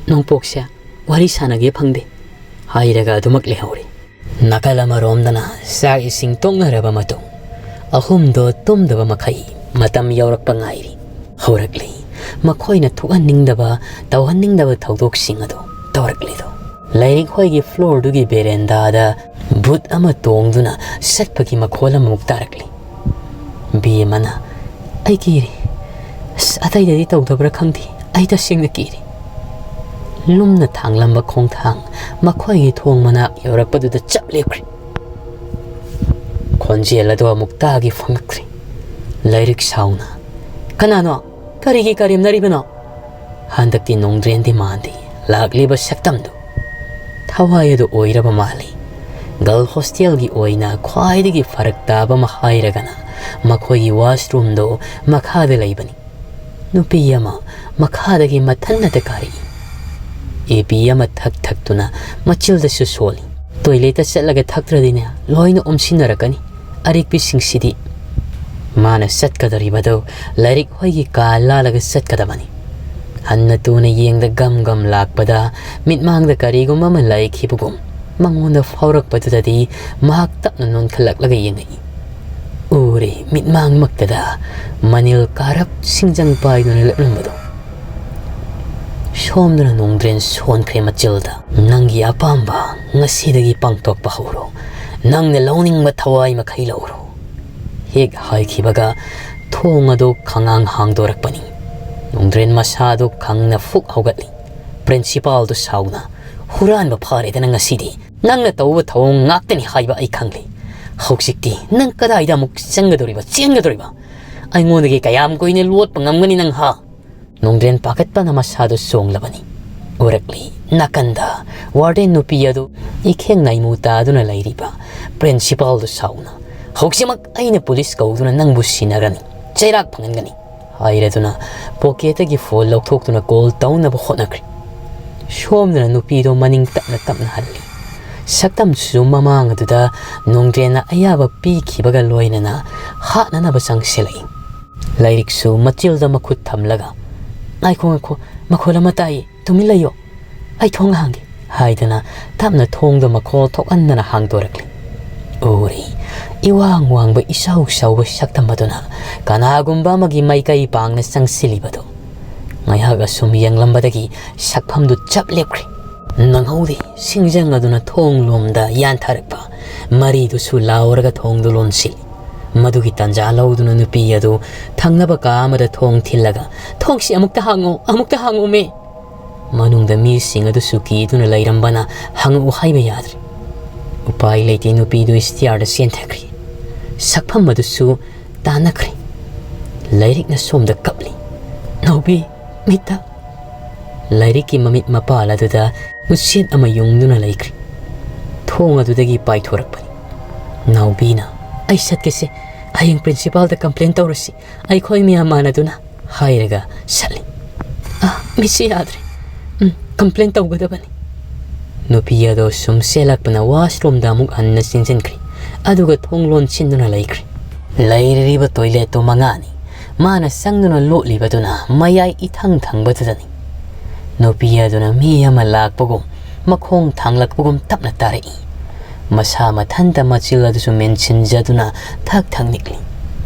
"ꯅꯣꯡꯄꯣꯛꯁꯦ, ꯋꯥꯔꯤ ꯁꯥꯟꯅꯒꯦ ꯐꯪꯗꯦ" ꯍꯥꯏꯔꯒ ꯑꯗꯨꯃꯛ ꯂꯩꯍꯧꯔꯦ꯫ ꯅꯥꯀꯜ ꯑꯃꯔꯣꯝꯗꯅ ꯆꯥꯛ ꯏꯁꯤꯡ ꯇꯣꯛꯅꯔꯕ ꯃꯇꯨꯡ, ꯑꯍꯨꯝꯗꯣ ꯇꯨꯝꯗꯕ ꯃꯈꯩ ꯃꯇꯝ ꯌꯧꯔꯛꯄ ꯉꯥꯏꯔꯤ꯫ ꯍꯧꯔꯛꯂꯤ꯫ ꯃꯈꯣꯏꯅ ꯊꯣꯛꯍꯟꯅꯤꯡꯗꯕ, ꯇꯧꯍꯟꯅꯤꯡꯗꯕ ꯊꯧꯗꯣꯛꯁꯤꯡ ꯑꯗꯨ ꯇꯧꯔꯛꯂꯤꯗꯣ꯫ ꯂꯥꯏꯔꯤꯛ ꯍꯣꯏꯒꯤ ꯐ꯭ꯂꯣꯔꯗꯨꯒꯤ ꯕꯦꯔꯦꯟꯗꯥꯗ ꯕꯨꯠ ꯑꯃ ꯇꯣꯡꯗꯨꯅ ꯆꯠꯄꯒꯤ ꯃꯈꯣꯜ ꯑꯃꯃꯨꯛ ꯇꯥꯔꯛꯂꯤ꯫ ꯕꯦꯝꯃꯅ, "ꯑꯩ ꯀꯤꯔꯦ꯫ ꯑꯁ, ꯑꯇꯩꯗꯗꯤ ꯇꯧꯗꯕ꯭ꯔꯥ ꯈꯪꯗꯦ, ꯑꯩ ꯇꯁꯦꯡꯅ ꯀꯤꯔꯦ"꯫ ꯂꯨꯝꯅ ꯊꯥꯡꯂꯝꯕ ꯈꯣꯡꯊꯥꯡ ꯃꯈꯣꯏꯒꯤ ꯊꯣꯡ ꯃꯅꯥꯛ ꯌꯧꯔꯛꯄꯗꯨꯗ ꯆꯞ ꯂꯦꯞꯈ꯭ꯔꯦ꯫ ꯈꯣꯟꯖꯦꯜ ꯑꯗꯨ ꯑꯃꯨꯛ ꯇꯥꯒꯦ ꯐꯪꯂꯛꯇ꯭ꯔꯦ꯫ ꯂꯥꯏꯔꯤꯛ ꯁꯥꯎꯅ, "ꯀꯅꯥꯅꯣ? ꯀꯔꯤꯒꯤ ꯀꯔꯦꯝꯅꯔꯤꯕꯅꯣ?" ꯍꯟꯗꯛꯇꯤ ꯅꯣꯡꯗ꯭ꯔꯦꯟꯗꯤ ꯃꯥꯟꯗꯦ꯫ ꯂꯥꯛꯂꯤꯕ ꯁꯛꯇꯝꯗꯨ ꯊꯋꯥꯏ ꯑꯗꯨ ꯑꯣꯏꯔꯕ ꯃꯥꯜꯂꯤ꯫ ꯒꯔꯜ ꯍꯣꯁꯇꯦꯜꯒꯤ ꯑꯣꯏꯅ ꯈ꯭ꯋꯥꯏꯗꯒꯤ ꯐꯔꯛ ꯇꯥꯕ ꯑꯃ ꯍꯥꯏꯔꯒꯅ ꯃꯈꯣꯏꯒꯤ ꯋꯥꯁꯔꯨꯝꯗꯨ ꯃꯈꯥꯗ ꯂꯩꯕꯅꯤ꯫ ꯅꯨꯄꯤ ꯑꯃ ꯃꯈꯥꯗꯒꯤ ꯃꯊꯟꯅꯇ ꯀꯥꯔꯛꯏ꯫ ꯑꯦ ꯄꯤ ꯑꯃ ꯊꯛ ꯊꯛꯇꯨꯅ ꯃꯆꯤꯜꯗꯁꯨ ꯁꯣꯜꯂꯤ꯫ "ꯇꯣꯏꯂꯦꯠꯇ ꯆꯠꯂꯒ ꯊꯛꯇ꯭ꯔꯗꯤꯅꯦ, ꯂꯣꯏꯅ ꯎꯝꯁꯤꯟꯅꯔꯛꯀꯅꯤ, ꯑꯔꯤꯛꯄꯤꯁꯤꯡꯁꯤꯗꯤ"꯫ ꯃꯥꯅ ꯆꯠꯀꯗꯧꯔꯤꯕꯗꯨ ꯂꯥꯏꯔꯤꯛ ꯍꯣꯏꯒꯤ ꯀꯥ ꯂꯥꯜꯂꯒ ꯆꯠꯀꯗꯕꯅꯤ꯫ ꯍꯟꯅ ꯇꯨꯅ ꯌꯦꯡꯗ ꯒꯝ ꯒꯝ ꯂꯥꯛꯄꯗ ꯃꯤꯠꯃꯥꯡꯗ ꯀꯔꯤꯒꯨꯝꯕ ꯑꯃ ꯂꯩꯈꯤꯕꯒꯨꯝ ꯃꯉꯣꯟꯗ ꯐꯥꯎꯔꯛꯄꯗꯨꯗꯗꯤ ꯃꯍꯥꯛ ꯇꯞꯅ ꯅꯣꯟꯈꯠꯂꯛꯂꯒ ꯌꯦꯡꯉꯛꯏ꯫ ꯎꯔꯦ ꯃꯤꯠꯃꯥꯡꯃꯛꯇꯗ ꯃꯅꯤꯜ ꯀꯥꯔꯞ ꯁꯤꯡꯖꯪ ꯄꯥꯏꯗꯨꯅ ꯂꯦꯞꯂꯝꯕꯗꯣ꯫ ꯁꯣꯝꯗꯅ ꯅꯣꯡꯗ꯭ꯔꯦꯟ ꯁꯣꯟꯈ꯭ꯔꯦ ꯃꯆꯤꯜꯗ꯫ "ꯅꯪꯒꯤ ꯑꯄꯥꯝꯕ ꯉꯁꯤꯗꯒꯤ ꯄꯥꯡꯊꯣꯛꯄ ꯍꯧꯔꯣ꯫ ꯅꯪꯅ ꯂꯧꯅꯤꯡꯕ ꯊꯋꯥꯏ ꯃꯈꯩ ꯂꯧꯔꯣ"꯫ ꯍꯦꯛ ꯍꯥꯏꯈꯤꯕꯒ ꯊꯣꯡ ꯑꯗꯨ ꯈꯪꯍꯥꯡ ꯍꯥꯡꯗꯣꯔꯛꯄꯅꯤ꯫ ꯅꯣꯡꯗ꯭ꯔꯦꯟ ꯃꯁꯥꯗꯨ ꯈꯪꯅ ꯐꯨꯛ ꯍꯧꯒꯠꯂꯤ꯫ ꯄ꯭ꯔꯤꯟꯁꯤꯄꯥꯜꯗꯨ ꯁꯥꯎꯅ, "ꯍꯨꯔꯥꯟꯕ ꯐꯥꯔꯦꯗꯅ ꯉꯁꯤꯗꯤ꯫ ꯅꯪꯅ ꯇꯧꯕ ꯊꯧꯑꯣꯡ ꯉꯥꯛꯇꯅꯤ ꯍꯥꯏꯕ ꯑꯩ ꯈꯪꯂꯤ꯫ ꯍꯧꯖꯤꯛꯇꯤ ꯅꯪ ꯀꯗꯥꯏꯗ ꯑꯃꯨꯛ ꯆꯪꯒꯗꯧꯔꯤꯕ, ꯆꯦꯟꯒꯗꯧꯔꯤꯕ? ꯑꯩꯉꯣꯟꯗꯒꯤ ꯀꯌꯥꯝ ꯀꯨꯏꯅ ꯂꯣꯠꯄ ꯉꯝꯒꯅꯤ ꯅꯪ, ꯍꯥ?" ꯅꯣꯡꯗ꯭ꯔꯦꯟ ꯄꯥꯈꯠꯄꯅ ꯃꯁꯥꯗꯨ ꯆꯣꯡꯂꯕꯅꯤ꯫ ꯎꯔꯛꯂꯤ ꯅꯥꯀꯟꯗ ꯋꯥꯔꯗꯦꯟ ꯅꯨꯄꯤ ꯑꯗꯨ ꯏꯈꯦꯡ ꯅꯥꯏꯃꯨ ꯇꯥꯗꯨꯅ ꯂꯩꯔꯤꯕ ꯄ꯭ꯔꯤꯟꯁꯤꯄꯥꯜꯗꯨ ꯁꯥꯎꯅ, "ꯍꯧꯖꯤꯛꯃꯛ ꯑꯩꯅ ꯄꯨꯂꯤꯁ ꯀꯧꯗꯨꯅ ꯅꯪꯕꯨ ꯁꯤꯟꯅꯒꯅꯤ, ꯆꯩꯔꯥꯛ ꯐꯪꯍꯟꯒꯅꯤ" ꯍꯥꯏꯔꯗꯨꯅ ꯄꯣꯀꯦꯠꯇꯒꯤ ꯐꯣꯟ ꯂꯧꯊꯣꯛꯇꯨꯅ ꯀꯣꯜ ꯇꯧꯅꯕ ꯍꯣꯠꯅꯈ꯭ꯔꯦ꯫ ꯁꯣꯝꯗꯅ ꯅꯨꯄꯤꯗꯣ ꯃꯅꯤꯡ ꯇꯞꯅ ꯇꯞꯅ ꯍꯜꯂꯤ꯫ ꯁꯛꯇꯝꯁꯨ ꯃꯃꯥꯡ ꯑꯗꯨꯗ ꯅꯣꯡꯗ꯭ꯔꯦꯟꯅ ꯑꯌꯥꯕ ꯄꯤꯈꯤꯕꯒ ꯂꯣꯏꯅꯅ ꯍꯥꯠꯅꯅꯕ ꯆꯪꯁꯤꯜꯂꯛꯏ꯫ ꯂꯥꯏꯔꯤꯛꯁꯨ ꯃꯆꯤꯜꯗ ꯃꯈꯨꯠ ꯊꯝꯂꯒ, "ꯉꯥꯏꯈꯣ, ꯉꯥꯏꯈꯣ, ꯃꯈꯣꯜ ꯑꯃ ꯇꯥꯏ, ꯇꯨꯃꯤꯟ ꯂꯩꯌꯣ, ꯑꯩ ꯊꯣꯡ ꯍꯥꯡꯒꯦ," ꯍꯥꯏꯗꯨꯅ ꯇꯞꯅ ꯊꯣꯡꯗꯣ ꯃꯈꯣꯜ ꯊꯣꯛꯍꯟꯗꯅ ꯍꯥꯡꯗꯣꯔꯛꯂꯤ꯫ ꯎꯔꯤ, ꯏꯋꯥꯡ ꯋꯥꯡꯕ ꯏꯁꯧ ꯁꯧꯕ ꯁꯛꯇꯝ ꯑꯗꯨꯅ ꯀꯅꯥꯒꯨꯝꯕ ꯑꯃꯒꯤ ꯃꯥꯏꯀꯩ ꯄꯥꯡꯅ ꯆꯪꯁꯤꯜꯂꯤꯕꯗꯨ꯫ ꯉꯥꯏꯍꯥꯛ ꯑꯁꯨꯝ ꯌꯦꯡꯂꯝꯕꯗꯒꯤ ꯁꯛꯐꯝꯗꯨ ꯆꯞ ꯂꯦꯞꯈ꯭ꯔꯦ꯫ ꯅꯪꯍꯧꯗꯦ, ꯁꯤꯡꯖꯪ ꯑꯗꯨꯅ ꯊꯣꯡ ꯂꯣꯝꯗ ꯌꯥꯟꯊꯔꯛꯄ ꯃꯔꯤꯗꯨꯁꯨ ꯂꯥꯎꯔꯒ ꯊꯣꯡꯗꯨ ꯂꯣꯟꯁꯤꯜꯂꯤ꯫ ꯃꯗꯨꯒꯤ ꯇꯥꯟꯖꯥ ꯂꯧꯗꯨꯅ ꯅꯨꯄꯤ ꯑꯗꯨ ꯊꯪꯅꯕ ꯀꯥ ꯑꯃꯗ ꯊꯣꯡ ꯊꯤꯜꯂꯒ, "ꯊꯣꯡꯁꯤ ꯑꯃꯨꯛꯇ ꯍꯥꯡꯉꯣ, ꯑꯃꯨꯛꯇ ꯍꯥꯡꯉꯣꯃꯦ!" ꯃꯅꯨꯡꯗ ꯃꯤꯁꯤꯡ ꯑꯗꯨꯁꯨ ꯀꯤꯗꯨꯅ ꯂꯩꯔꯝꯕꯅ ꯍꯪꯉꯛꯎ ꯍꯥꯏꯕ ꯌꯥꯗ꯭ꯔꯦ꯫ ꯎꯄꯥꯏ ꯂꯩꯇꯦ, ꯅꯨꯄꯤꯗꯨ ꯏꯁꯇꯤꯌꯥꯔꯗ ꯆꯦꯟꯊꯈ꯭ꯔꯤ꯫ ꯁꯛꯐꯝ ꯑꯗꯨꯁꯨ ꯇꯥꯟꯅꯈ꯭ꯔꯦ꯫ ꯂꯥꯏꯔꯤꯛꯅ ꯁꯣꯝꯗ ꯀꯞꯂꯤ꯫ "ꯅꯥꯎꯕꯤ, ꯃꯤꯠꯇ!" ꯂꯥꯏꯔꯤꯛꯀꯤ ꯃꯃꯤꯠ ꯃꯄꯥꯜ ꯑꯗꯨꯗ ꯎꯆꯦꯠ ꯑꯃ ꯌꯨꯡꯗꯨꯅ ꯂꯩꯈ꯭ꯔꯤ꯫ ꯊꯣꯡ ꯑꯗꯨꯗꯒꯤ ꯄꯥꯏꯊꯣꯔꯛꯄꯅꯤ꯫ ꯅꯥꯎꯕꯤꯅ, "ꯑꯩ ꯆꯠꯀꯦꯁꯦ, ꯍꯌꯦꯡ ꯄ꯭ꯔꯤꯟꯁꯤꯄꯥꯜꯗ ꯀꯝꯄ꯭ꯂꯦꯟ ꯇꯧꯔꯁꯤ, ꯑꯩꯈꯣꯏ ꯃꯌꯥꯝ ꯃꯥꯟꯅꯗꯨꯅ," ꯍꯥꯏꯔꯒ ꯆꯠꯂꯤ꯫ "ꯑ, ꯃꯤꯠꯁꯦ ꯌꯥꯗ꯭ꯔꯦ꯫ ꯎꯝ, ꯀꯝꯄ꯭ꯂꯦꯟ ꯇꯧꯒꯗꯕꯅꯤ꯫" ꯅꯨꯄꯤ ꯑꯗꯣ ꯁꯨꯝ ꯆꯦꯜꯂꯛꯄꯅ ꯋꯥꯁꯔꯨꯝꯗ ꯑꯃꯨꯛ ꯍꯟꯅ ꯆꯦꯟꯁꯤꯟꯈ꯭ꯔꯤ꯫ ꯑꯗꯨꯒ ꯊꯣꯡ ꯂꯣꯟꯁꯤꯟꯗꯨꯅ ꯂꯩꯈ꯭ꯔꯤ꯫ ꯂꯩꯔꯤꯕ ꯇꯣꯏꯂꯦꯠꯇꯨ ꯃꯉꯥꯅꯤ꯫ ꯃꯥꯅ ꯆꯪꯗꯨꯅ ꯂꯣꯠꯂꯤꯕꯗꯨꯅ ꯃꯌꯥꯏ ꯏꯊꯪ ꯊꯪꯕꯗꯨꯗꯅꯤ꯫ ꯅꯨꯄꯤ ꯑꯗꯨꯅ ꯃꯤ ꯑꯃ ꯂꯥꯛꯄꯒꯨꯝ, ꯃꯈꯣꯡ ꯊꯥꯡꯂꯛꯄꯒꯨꯝ ꯇꯞꯅ ꯇꯥꯔꯛꯏ꯫ ꯃꯁꯥ ꯃꯊꯟꯇ ꯃꯆꯤꯜ ꯑꯗꯨꯁꯨ ꯃꯦꯟꯁꯤꯟꯖꯗꯨꯅ ꯊꯛ ꯊꯛ ꯅꯤꯛꯂꯤ꯫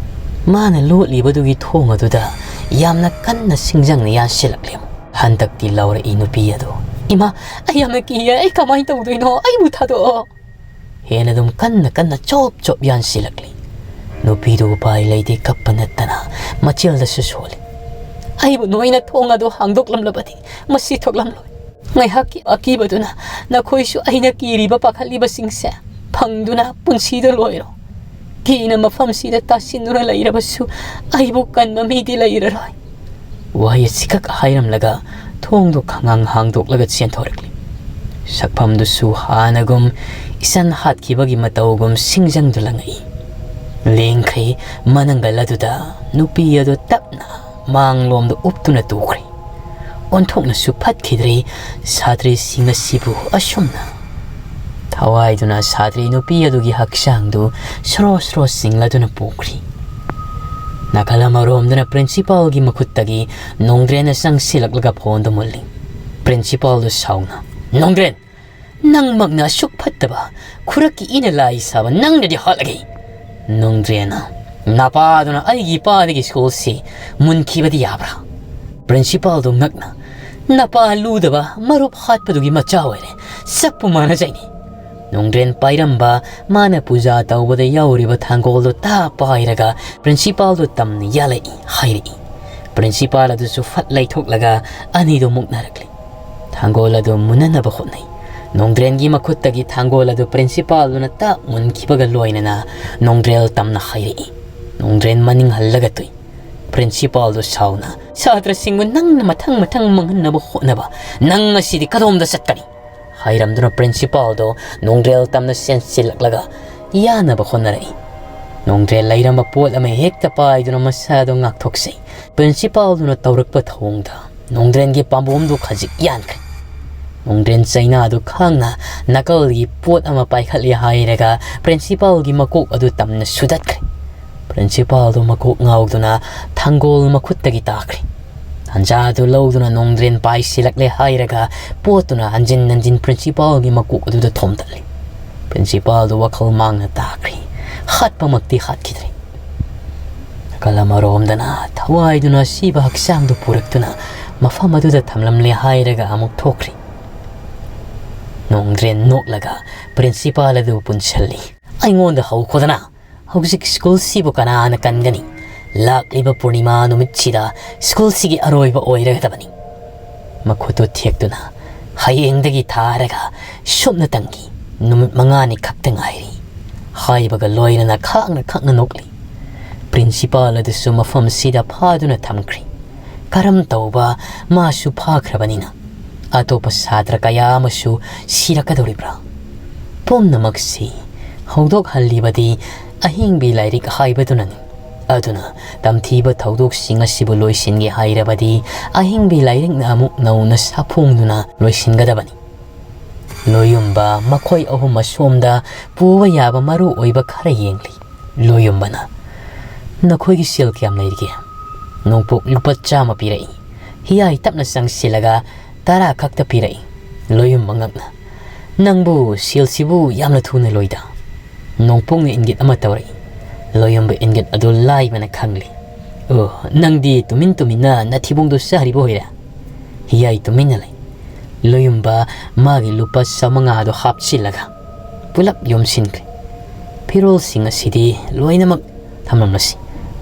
ꯃꯥꯅ ꯂꯣꯠꯂꯤꯕꯗꯨꯒꯤ ꯊꯣꯡ ꯑꯗꯨꯗ ꯌꯥꯝꯅ ꯀꯟꯅ ꯁꯤꯡꯖꯪꯅ ꯌꯥꯟꯁꯤꯜꯂꯛꯂꯤ꯫ ꯍꯟꯗꯛꯇꯤ ꯂꯥꯎꯔꯛꯏ ꯅꯨꯄꯤ ꯑꯗꯨ꯫ "ꯏꯃꯥ, ꯑꯩ ꯌꯥꯝꯅ ꯀꯤꯌꯦ, ꯑꯩ ꯀꯃꯥꯏꯅ ꯇꯧꯗꯣꯏꯅꯣ? ꯑꯩꯕꯨ ꯊꯥꯗꯣꯛꯑꯣ!" ꯍꯦꯟꯅ ꯑꯗꯨꯝ ꯀꯟꯅ ꯀꯟꯅ ꯆꯣꯞ ꯆꯣꯞ ꯌꯥꯟꯁꯤꯜꯂꯛꯂꯤ꯫ ꯅꯨꯄꯤꯗꯨ ꯎꯄꯥꯏ ꯂꯩꯇꯦ, ꯀꯞꯄ ꯅꯠꯇꯅ ꯃꯆꯤꯜꯗꯁꯨ ꯁꯣꯜꯂꯤ꯫ "ꯑꯩꯕꯨ ꯅꯣꯏꯅ ꯊꯣꯡ ꯑꯗꯨ ꯍꯥꯡꯗꯣꯛꯂꯝꯂꯕꯗꯤ ꯃꯁꯤ ꯊꯣꯛꯂꯝꯂꯣꯏ꯫ ꯉꯥꯏꯍꯥꯛꯀꯤ ꯑꯀꯤꯕꯗꯨꯅ ꯅꯈꯣꯏꯁꯨ ꯑꯩꯅ ꯀꯤꯔꯤꯕ ꯄꯥꯈꯠꯂꯤꯕꯁꯤꯡꯁꯦ ꯐꯪꯗꯨꯅ ꯄꯨꯟꯁꯤꯗ ꯂꯣꯏꯔꯣ꯫ ꯀꯤꯅ ꯃꯐꯝꯁꯤꯗ ꯇꯥꯁꯤꯟꯗꯨꯅ ꯂꯩꯔꯕꯁꯨ ꯑꯩꯕꯨ ꯀꯟꯕ ꯃꯤꯗꯤ ꯂꯩꯔꯔꯣꯏ꯫" ꯋꯥꯍꯩ ꯑꯁꯤꯈꯛ ꯍꯥꯏꯔꯝꯂꯒ ꯊꯣꯡꯗꯨ ꯈꯪꯍꯥꯡ ꯍꯥꯡꯗꯣꯛꯂꯒ ꯆꯦꯟꯊꯣꯔꯛꯂꯤ꯫ ꯁꯛꯐꯝꯗꯨꯁꯨ ꯍꯥꯟꯅꯒꯨꯝ ꯏꯆꯟ ꯍꯥꯠꯈꯤꯕꯒꯤ ꯃꯇꯧꯒꯨꯝ ꯁꯤꯡꯖꯪꯗꯨ ꯂꯪꯉꯛꯏ꯫ ꯂꯦꯡꯈ꯭ꯔꯦ ꯃꯅꯪꯒꯜ ꯑꯗꯨꯗ ꯅꯨꯄꯤ ꯑꯗꯨ ꯇꯞꯅ ꯃꯥꯡꯂꯣꯝꯗ ꯎꯞꯇꯨꯅ ꯇꯨꯈ꯭ꯔꯦ꯫ ꯑꯣꯟꯊꯣꯛꯅꯁꯨ ꯐꯠꯈꯤꯗ꯭ꯔꯦ꯫ ꯁꯥꯇ꯭ꯔꯤꯁꯤꯡ ꯑꯁꯤꯕꯨ ꯑꯁꯨꯝꯅ ꯊꯋꯥꯏꯗꯨꯅ ꯁꯥꯇ꯭ꯔꯤ ꯅꯨꯄꯤ ꯑꯗꯨꯒꯤ ꯍꯛꯆꯥꯡꯗꯨ ꯁ꯭ꯔꯣ ꯁ꯭ꯔꯣ ꯆꯤꯡꯂꯗꯨꯅ ꯄꯨꯈ꯭ꯔꯤ꯫ ꯅꯥꯀꯜ ꯑꯃꯔꯣꯝꯗꯅ ꯄ꯭ꯔꯤꯟꯁꯤꯄꯥꯜꯒꯤ ꯃꯈꯨꯠꯇꯒꯤ ꯅꯣꯡꯗ꯭ꯔꯦꯟꯅ ꯆꯪꯁꯤꯜꯂꯛꯂꯒ ꯐꯣꯟꯗꯨ ꯃꯨꯜꯂꯤ꯫ ꯄ꯭ꯔꯤꯟꯁꯤꯄꯥꯜꯗꯨ ꯁꯥꯎꯅ, "ꯅꯣꯡꯗ꯭ꯔꯦꯟ, ꯅꯪꯃꯛꯅ ꯑꯁꯨꯛ ꯐꯠꯇꯕ, ꯈꯨꯔꯛꯀꯤ ꯏꯅ ꯂꯥꯏ ꯁꯥꯕ ꯅꯪꯅꯗꯤ ꯍꯥꯠꯂꯒꯦ!" ꯅꯣꯡꯗ꯭ꯔꯦꯟꯅ, "ꯅꯄꯥꯗꯨꯅ ꯑꯩꯒꯤ ꯏꯄꯥꯗꯒꯤ ꯁ꯭ꯀꯨꯜꯁꯤ ꯃꯨꯟꯈꯤꯕꯗꯤ ꯌꯥꯕ꯭ꯔꯥ?" ꯄ꯭ꯔꯤꯟꯁꯤꯄꯥꯜꯗꯨ ꯉꯛꯅ, "ꯅꯄꯥ ꯂꯨꯗꯕ ꯃꯔꯨꯞ ꯍꯥꯠꯄꯗꯨꯒꯤ ꯃꯆꯥ ꯑꯣꯏꯔꯦ, ꯆꯞꯄꯨ ꯃꯥꯟꯅꯖꯩꯅꯤ!" ꯅꯣꯡꯗ꯭ꯔꯦꯟ ꯄꯥꯏꯔꯝꯕ ꯃꯥꯅ ꯄꯨꯖꯥ ꯇꯧꯕꯗ ꯌꯥꯎꯔꯤꯕ ꯊꯥꯡꯒꯣꯜꯗꯨ ꯇꯥ ꯄꯥꯏꯔꯒ ꯄ꯭ꯔꯤꯟꯁꯤꯄꯥꯜꯗꯨ ꯇꯝꯅ ꯌꯥꯜꯂꯛꯏ ꯍꯥꯏꯔꯛꯏ꯫ ꯄ꯭ꯔꯤꯟꯁꯤꯄꯥꯜ ꯑꯗꯨꯁꯨ ꯐꯠ ꯂꯩꯊꯣꯛꯂꯒ ꯑꯅꯤꯗꯨ ꯃꯨꯛꯅꯔꯛꯂꯤ꯫ ꯊꯥꯡꯒꯣꯜ ꯑꯗꯨ ꯃꯨꯟꯅꯅꯕ ꯍꯣꯠꯅꯩ꯫ ꯅꯣꯡꯗ꯭ꯔꯦꯟꯒꯤ ꯃꯈꯨꯠꯇꯒꯤ ꯊꯥꯡꯒꯣꯜ ꯑꯗꯨ ꯄ꯭ꯔꯤꯟꯁꯤꯄꯥꯜꯗꯨꯅ ꯇꯥꯛ ꯃꯨꯟꯈꯤꯕꯒ ꯂꯣꯏꯅꯅ ꯅꯣꯡꯗ꯭ꯔꯦꯜ ꯇꯝꯅ ꯍꯥꯏꯔꯛꯏ꯫ ꯅꯣꯡꯗ꯭ꯔꯦꯟ ꯃꯅꯤꯡ ꯍꯜꯂꯒ ꯇꯨꯏ꯫ ꯄ꯭ꯔꯤꯟꯁꯤꯄꯥꯜꯗꯨ ꯁꯥꯎꯅ, "ꯁꯥꯇ꯭ꯔꯁꯤꯡꯕꯨ ꯅꯪꯅ ꯃꯊꯪ ꯃꯊꯪ ꯃꯥꯡꯍꯟꯅꯕ ꯍꯣꯠꯅꯕ, ꯅꯪ ꯉꯁꯤꯗꯤ ꯀꯗꯣꯝꯗ ꯆꯠꯀꯅꯤ?" ꯍꯥꯏꯔꯝꯗꯨꯅ ꯄ꯭ꯔꯤꯟꯁꯤꯄꯥꯜꯗꯣ ꯅꯣꯡꯗ꯭ꯔꯦꯜ ꯇꯝꯅ ꯆꯦꯟꯁꯤꯜꯂꯛꯂꯒ ꯌꯥꯅꯕ ꯍꯣꯠꯅꯔꯛꯏ꯫ ꯅꯣꯡꯗ꯭ꯔꯦꯜ ꯂꯩꯔꯝꯕ ꯄꯣꯠ ꯑꯃ ꯍꯦꯛꯇ ꯄꯥꯏꯗꯨꯅ ꯃꯁꯥꯗꯣ ꯉꯥꯛꯊꯣꯛꯆꯩ꯫ ꯄ꯭ꯔꯤꯟꯁꯤꯄꯥꯜꯗꯨꯅ ꯇꯧꯔꯛꯄ ꯊꯧꯑꯣꯡꯗ ꯅꯣꯡꯗ꯭ꯔꯦꯟꯒꯤ ꯄꯥꯝꯕꯣꯝꯗꯨ ꯈꯖꯤꯛ ꯌꯥꯟꯈ꯭ꯔꯦ꯫ ꯅꯣꯡꯗ꯭ꯔꯦꯟ ꯆꯩꯅꯥꯗꯨ ꯈꯥꯡꯅ ꯅꯥꯀꯜꯒꯤ ꯄꯣꯠ ꯑꯃ ꯄꯥꯏꯈꯠꯂꯦ ꯍꯥꯏꯔꯒ ꯄ꯭ꯔꯤꯟꯁꯤꯄꯥꯜꯒꯤ ꯃꯀꯣꯛ ꯑꯗꯨ ꯇꯝꯅ ꯁꯨꯗꯠꯈ꯭ꯔꯦ꯫ ꯄ꯭ꯔꯤꯟꯁꯤꯄꯥꯜꯗꯨ ꯃꯀꯣꯛ ꯉꯥꯎꯗꯨꯅ ꯊꯥꯡꯒꯣꯜ ꯃꯈꯨꯠꯇꯒꯤ ꯇꯥꯈ꯭ꯔꯦ꯫ ꯇꯥꯟꯖꯥꯗꯨ ꯂꯧꯗꯨꯅ ꯅꯣꯡꯗ꯭ꯔꯦꯟ ꯄꯥꯏꯁꯤꯜꯂꯛꯂꯦ ꯍꯥꯏꯔꯒ ꯄꯣꯠꯇꯨꯅ ꯍꯟꯖꯤꯟ ꯍꯟꯖꯤꯟ ꯄ꯭ꯔꯤꯟꯁꯤꯄꯥꯜꯒꯤ ꯃꯀꯣꯛ ꯑꯗꯨꯗ ꯊꯣꯝꯇꯠꯂꯤ꯫ ꯄ꯭ꯔꯤꯟꯁꯤꯄꯥꯜꯗꯨ ꯋꯥꯈꯜ ꯃꯥꯡꯅ ꯇꯥꯈ꯭ꯔꯦ꯫ ꯍꯥꯠꯄꯃꯛꯇꯤ ꯍꯥꯠꯈꯤꯗ꯭ꯔꯦ꯫ ꯅꯥꯀꯜ ꯑꯃꯔꯣꯝꯗꯅ ꯊꯋꯥꯏꯗꯨꯅ ꯑꯁꯤꯕ ꯍꯛꯆꯥꯡꯗꯨ ꯄꯨꯔꯛꯇꯨꯅ ꯃꯐꯝ ꯑꯗꯨꯗ ꯊꯝꯂꯝꯂꯦ ꯍꯥꯏꯔꯒ ꯑꯃꯨꯛ ꯊꯣꯛꯈ꯭ꯔꯤ꯫ ꯅꯣꯡꯗ꯭ꯔꯦꯟ ꯅꯣꯛꯂꯒ ꯄ꯭ꯔꯤꯟꯁꯤꯄꯥꯜ ꯑꯗꯨ ꯄꯨꯟꯁꯤꯜꯂꯤ꯫ "ꯑꯩꯉꯣꯟꯗ ꯍꯧꯈꯣꯗꯅ! ꯍꯧꯖꯤꯛ ꯁ꯭ꯀꯨꯜꯁꯤꯕꯨ ꯀꯅꯥꯅ ꯀꯟꯒꯅꯤ? ꯂꯥꯛꯂꯤꯕ ꯄꯨꯔꯅꯤꯃꯥ ꯅꯨꯃꯤꯠꯁꯤꯗ ꯁ꯭ꯀꯨꯜꯁꯤꯒꯤ ꯑꯔꯣꯏꯕ ꯑꯣꯏꯔꯒꯗꯕꯅꯤ꯫ ꯃꯈꯨꯠꯇꯨ ꯊꯦꯛꯇꯨꯅ ꯍꯌꯦꯡꯗꯒꯤ ꯊꯥꯔꯒ ꯁꯨꯞꯅꯇꯪꯒꯤ ꯅꯨꯃꯤꯠ ꯃꯉꯥꯅꯤ ꯈꯛꯇ ꯉꯥꯏꯔꯤ" ꯍꯥꯏꯕꯒ ꯂꯣꯏꯅꯅ ꯈꯥꯛꯅ ꯈꯥꯛꯅ ꯅꯣꯛꯂꯤ꯫ ꯄ꯭ꯔꯤꯟꯁꯤꯄꯥꯜ ꯑꯗꯨꯁꯨ ꯃꯐꯝꯁꯤꯗ ꯐꯥꯗꯨꯅ ꯊꯝꯈ꯭ꯔꯤ꯫ ꯀꯔꯝ ꯇꯧꯕ ꯃꯥꯁꯨ ꯐꯥꯈ꯭ꯔꯕꯅꯤꯅ ꯑꯇꯣꯞꯄ ꯁꯥꯇ꯭ꯔ ꯀꯌꯥ ꯑꯃꯁꯨ ꯁꯤꯔꯛꯀꯗꯧꯔꯤꯕ꯭ꯔꯥ? ꯄꯨꯝꯅꯃꯛꯁꯤ ꯍꯧꯗꯣꯛꯍꯜꯂꯤꯕꯗꯤ ꯑꯍꯤꯡꯕꯤ ꯂꯥꯏꯔꯤꯛ ꯍꯥꯏꯕꯗꯨꯅꯅꯤ꯫ ꯑꯗꯨꯅ ꯇꯝꯊꯤꯕ ꯊꯧꯗꯣꯛꯁꯤꯡ ꯑꯁꯤꯕꯨ ꯂꯣꯏꯁꯤꯟꯒꯦ ꯍꯥꯏꯔꯕꯗꯤ ꯑꯍꯤꯡꯕꯤ ꯂꯥꯏꯔꯤꯛꯅ ꯑꯃꯨꯛ ꯅꯧꯅ ꯁꯥꯐꯣꯡꯗꯨꯅ ꯂꯣꯏꯁꯤꯟꯒꯗꯕꯅꯤ꯫ ꯂꯣꯌꯨꯝꯕ ꯃꯈꯣꯏ ꯑꯍꯨꯝ ꯑꯁꯣꯝꯗ ꯄꯨꯕ ꯌꯥꯕ ꯃꯔꯨ ꯑꯣꯏꯕ ꯈꯔ ꯌꯦꯡꯂꯤ꯫ ꯂꯣꯌꯨꯝꯕꯅ, "ꯅꯈꯣꯏꯒꯤ ꯁꯦꯜ ꯀꯌꯥꯝ ꯂꯩꯔꯤꯒꯦ?" ꯅꯣꯡꯄꯣꯛ ꯂꯨꯄꯥ ꯆꯥꯝꯃ ꯄꯤꯔꯛꯏ꯫ ꯍꯤꯌꯥꯏ ꯇꯞꯅ ꯆꯪꯁꯤꯜꯂꯒ, "ꯇꯔꯥ ꯈꯛꯇ ꯄꯤꯔꯛꯏ"꯫ ꯂꯣꯌꯨꯝꯕ ꯉꯛꯅ, "ꯅꯪꯕꯨ ꯁꯦꯜꯁꯤꯕꯨ ꯌꯥꯝꯅ ꯊꯨꯅ ꯂꯣꯏꯗ"꯫ ꯅꯣꯡꯄꯣꯛꯅ ꯏꯪꯒꯤꯠ ꯑꯃ ꯇꯧꯔꯛꯏ꯫ ꯂꯣꯌꯨꯝꯕ ꯏꯪꯒꯤꯠ ꯑꯗꯨ ꯂꯥꯏꯕꯅ ꯈꯪꯂꯤ꯫ "ꯑꯣ, ꯅꯪꯗꯤ ꯇꯨꯃꯤꯟ ꯇꯨꯃꯤꯟꯅ ꯅꯊꯤꯕꯣꯡꯗꯣ ꯆꯥꯔꯤꯕ ꯑꯣꯏꯔꯦ"꯫ ꯍꯤꯌꯥꯏ ꯇꯨꯃꯤꯟꯅ ꯂꯩ꯫ ꯂꯣꯌꯨꯝꯕ ꯃꯥꯒꯤ ꯂꯨꯄꯥ ꯆꯥꯃꯉꯥꯗꯣ ꯍꯥꯞꯆꯤꯜꯂꯒ ꯄꯨꯂꯞ ꯌꯣꯝꯁꯤꯟꯈ꯭ꯔꯦ꯫ "ꯐꯤꯔꯣꯜꯁꯤꯡ ꯑꯁꯤꯗꯤ ꯂꯣꯏꯅꯃꯛ ꯊꯝꯂꯝꯂꯁꯤ꯫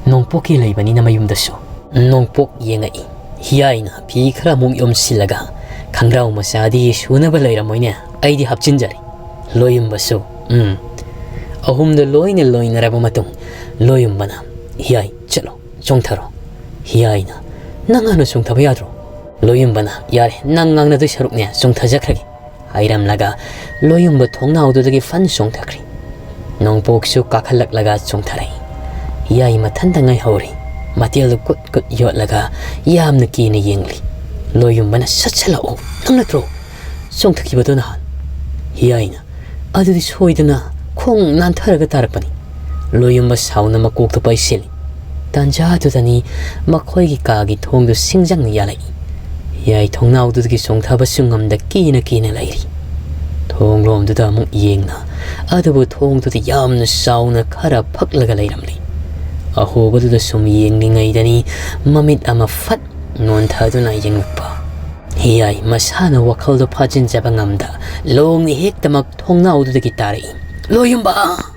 ꯅꯣꯡꯄꯣꯛꯀꯤ ꯂꯩꯕꯅꯤꯅ ꯃꯌꯨꯝꯗꯁꯨ"꯫ ꯅꯣꯡꯄꯣꯛ ꯌꯦꯡꯉꯛꯏ꯫ ꯍꯤꯌꯥꯏꯅ ꯐꯤ ꯈꯔꯃꯨꯛ ꯌꯣꯝꯁꯤꯜꯂꯒ, "ꯈꯪꯒ꯭ꯔꯥꯎ ꯃꯆꯥꯗꯤ ꯁꯨꯅꯕ ꯂꯩꯔꯝꯃꯣꯏꯅꯦ, ꯑꯩꯗꯤ ꯍꯥꯞꯆꯤꯟꯖꯔꯦ"꯫ ꯂꯣꯌꯨꯝꯕꯁꯨ, "ꯎꯝ"꯫ ꯑꯍꯨꯝꯗ ꯂꯣꯏꯅ ꯂꯣꯏꯅꯔꯕ ꯃꯇꯨꯡ ꯂꯣꯌꯨꯝꯕꯅ, "ꯍꯤꯌꯥꯏ, ꯆꯠꯂꯣ, ꯆꯣꯡꯊꯔꯣ"꯫ ꯍꯤꯌꯥꯏꯅ, "ꯅꯪ ꯍꯥꯟꯅ ꯆꯣꯡꯊꯕ ꯌꯥꯗ꯭ꯔꯣ?" ꯂꯣꯌꯨꯝꯕꯅ, "ꯌꯥꯔꯦ, ꯅꯪ ꯉꯥꯡꯅꯗꯣꯏ ꯁꯔꯨꯛꯅꯦ, ꯆꯣꯡꯊꯖꯈ꯭ꯔꯒꯦ" ꯍꯥꯏꯔꯝꯂꯒ ꯂꯣꯌꯨꯝꯕ ꯊꯣꯡꯅꯥꯎꯗꯨꯗꯒꯤ ꯐꯟ ꯆꯣꯡꯊꯈ꯭ꯔꯦ꯫ ꯅꯣꯡꯄꯣꯛꯁꯨ ꯀꯥꯈꯠꯂꯛꯂꯒ ꯆꯣꯡꯊꯔꯛꯏ꯫ ꯍꯤꯌꯥꯏ ꯃꯊꯟꯇ ꯉꯥꯏꯍꯧꯔꯤ꯫ ꯃꯇꯦꯜꯗꯨ ꯀꯨꯠ ꯀꯨꯠ ꯌꯣꯠꯂꯒ ꯌꯥꯝꯅ ꯀꯤꯅ ꯌꯦꯡꯂꯤ꯫ ꯂꯣꯌꯨꯝꯕꯅ, "ꯁꯠ ꯁꯠ ꯂꯥꯛꯑꯣ, ꯅꯪ ꯅꯠꯇ꯭ꯔꯣ ꯆꯣꯡꯊꯈꯤꯕꯗꯣ ꯅꯍꯥꯟ?" ꯍꯤꯌꯥꯏꯅ, "ꯑꯗꯨꯗꯤ ꯁꯣꯏꯗꯅ ꯈꯣꯡ ꯅꯥꯟꯊꯔꯒ ꯇꯥꯔꯛꯄꯅꯤ"꯫ ꯂꯣꯌꯨꯝꯕ ꯁꯥꯎꯅ ꯃꯀꯣꯛꯇ ꯄꯩꯁꯤꯜꯂꯤ꯫ ꯇꯥꯟꯖꯥꯗꯨꯗꯅꯤ ꯃꯈꯣꯏꯒꯤ ꯀꯥꯒꯤ ꯊꯣꯡꯗꯨ ꯁꯤꯡꯖꯪꯅ ꯌꯥꯜꯂꯛꯏ꯫ ꯍꯤꯌꯥꯏ ꯊꯣꯡꯅꯥꯎꯗꯨꯗꯒꯤ ꯆꯣꯡꯊꯕꯁꯨ ꯉꯝꯗ ꯀꯤꯅ ꯀꯤꯅ ꯂꯩꯔꯤ꯫ ꯊꯣꯡꯂꯣꯝꯗꯨꯗ ꯑꯃꯨꯛ ꯌꯦꯡꯅ, ꯑꯗꯨꯕꯨ ꯊꯣꯡꯗꯨꯗ ꯌꯥꯝꯅ ꯆꯥꯎꯅ ꯈꯔ ꯐꯛꯂꯒ ꯂꯩꯔꯝꯂꯤ꯫ ꯑꯍꯣꯕꯗꯨꯗ ꯁꯨꯝ ꯌꯦꯡꯂꯤꯉꯩꯗꯅꯤ ꯃꯃꯤꯠ ꯑꯃ ꯐꯠ ꯅꯣꯟꯊꯗꯨꯅ ꯌꯦꯡꯂꯛꯄ꯫ ꯍꯤꯌꯥꯏ ꯃꯁꯥꯅ ꯋꯥꯈꯜꯗꯨ ꯐꯥꯖꯤꯟꯖꯕ ꯉꯝꯗ ꯂꯣꯡꯅ ꯍꯦꯛꯇꯃꯛ ꯊꯣꯡꯅꯥꯎꯗꯨꯗꯒꯤ ꯇꯥꯔꯛꯏ꯫ "ꯂꯣꯌꯨꯝꯕ!"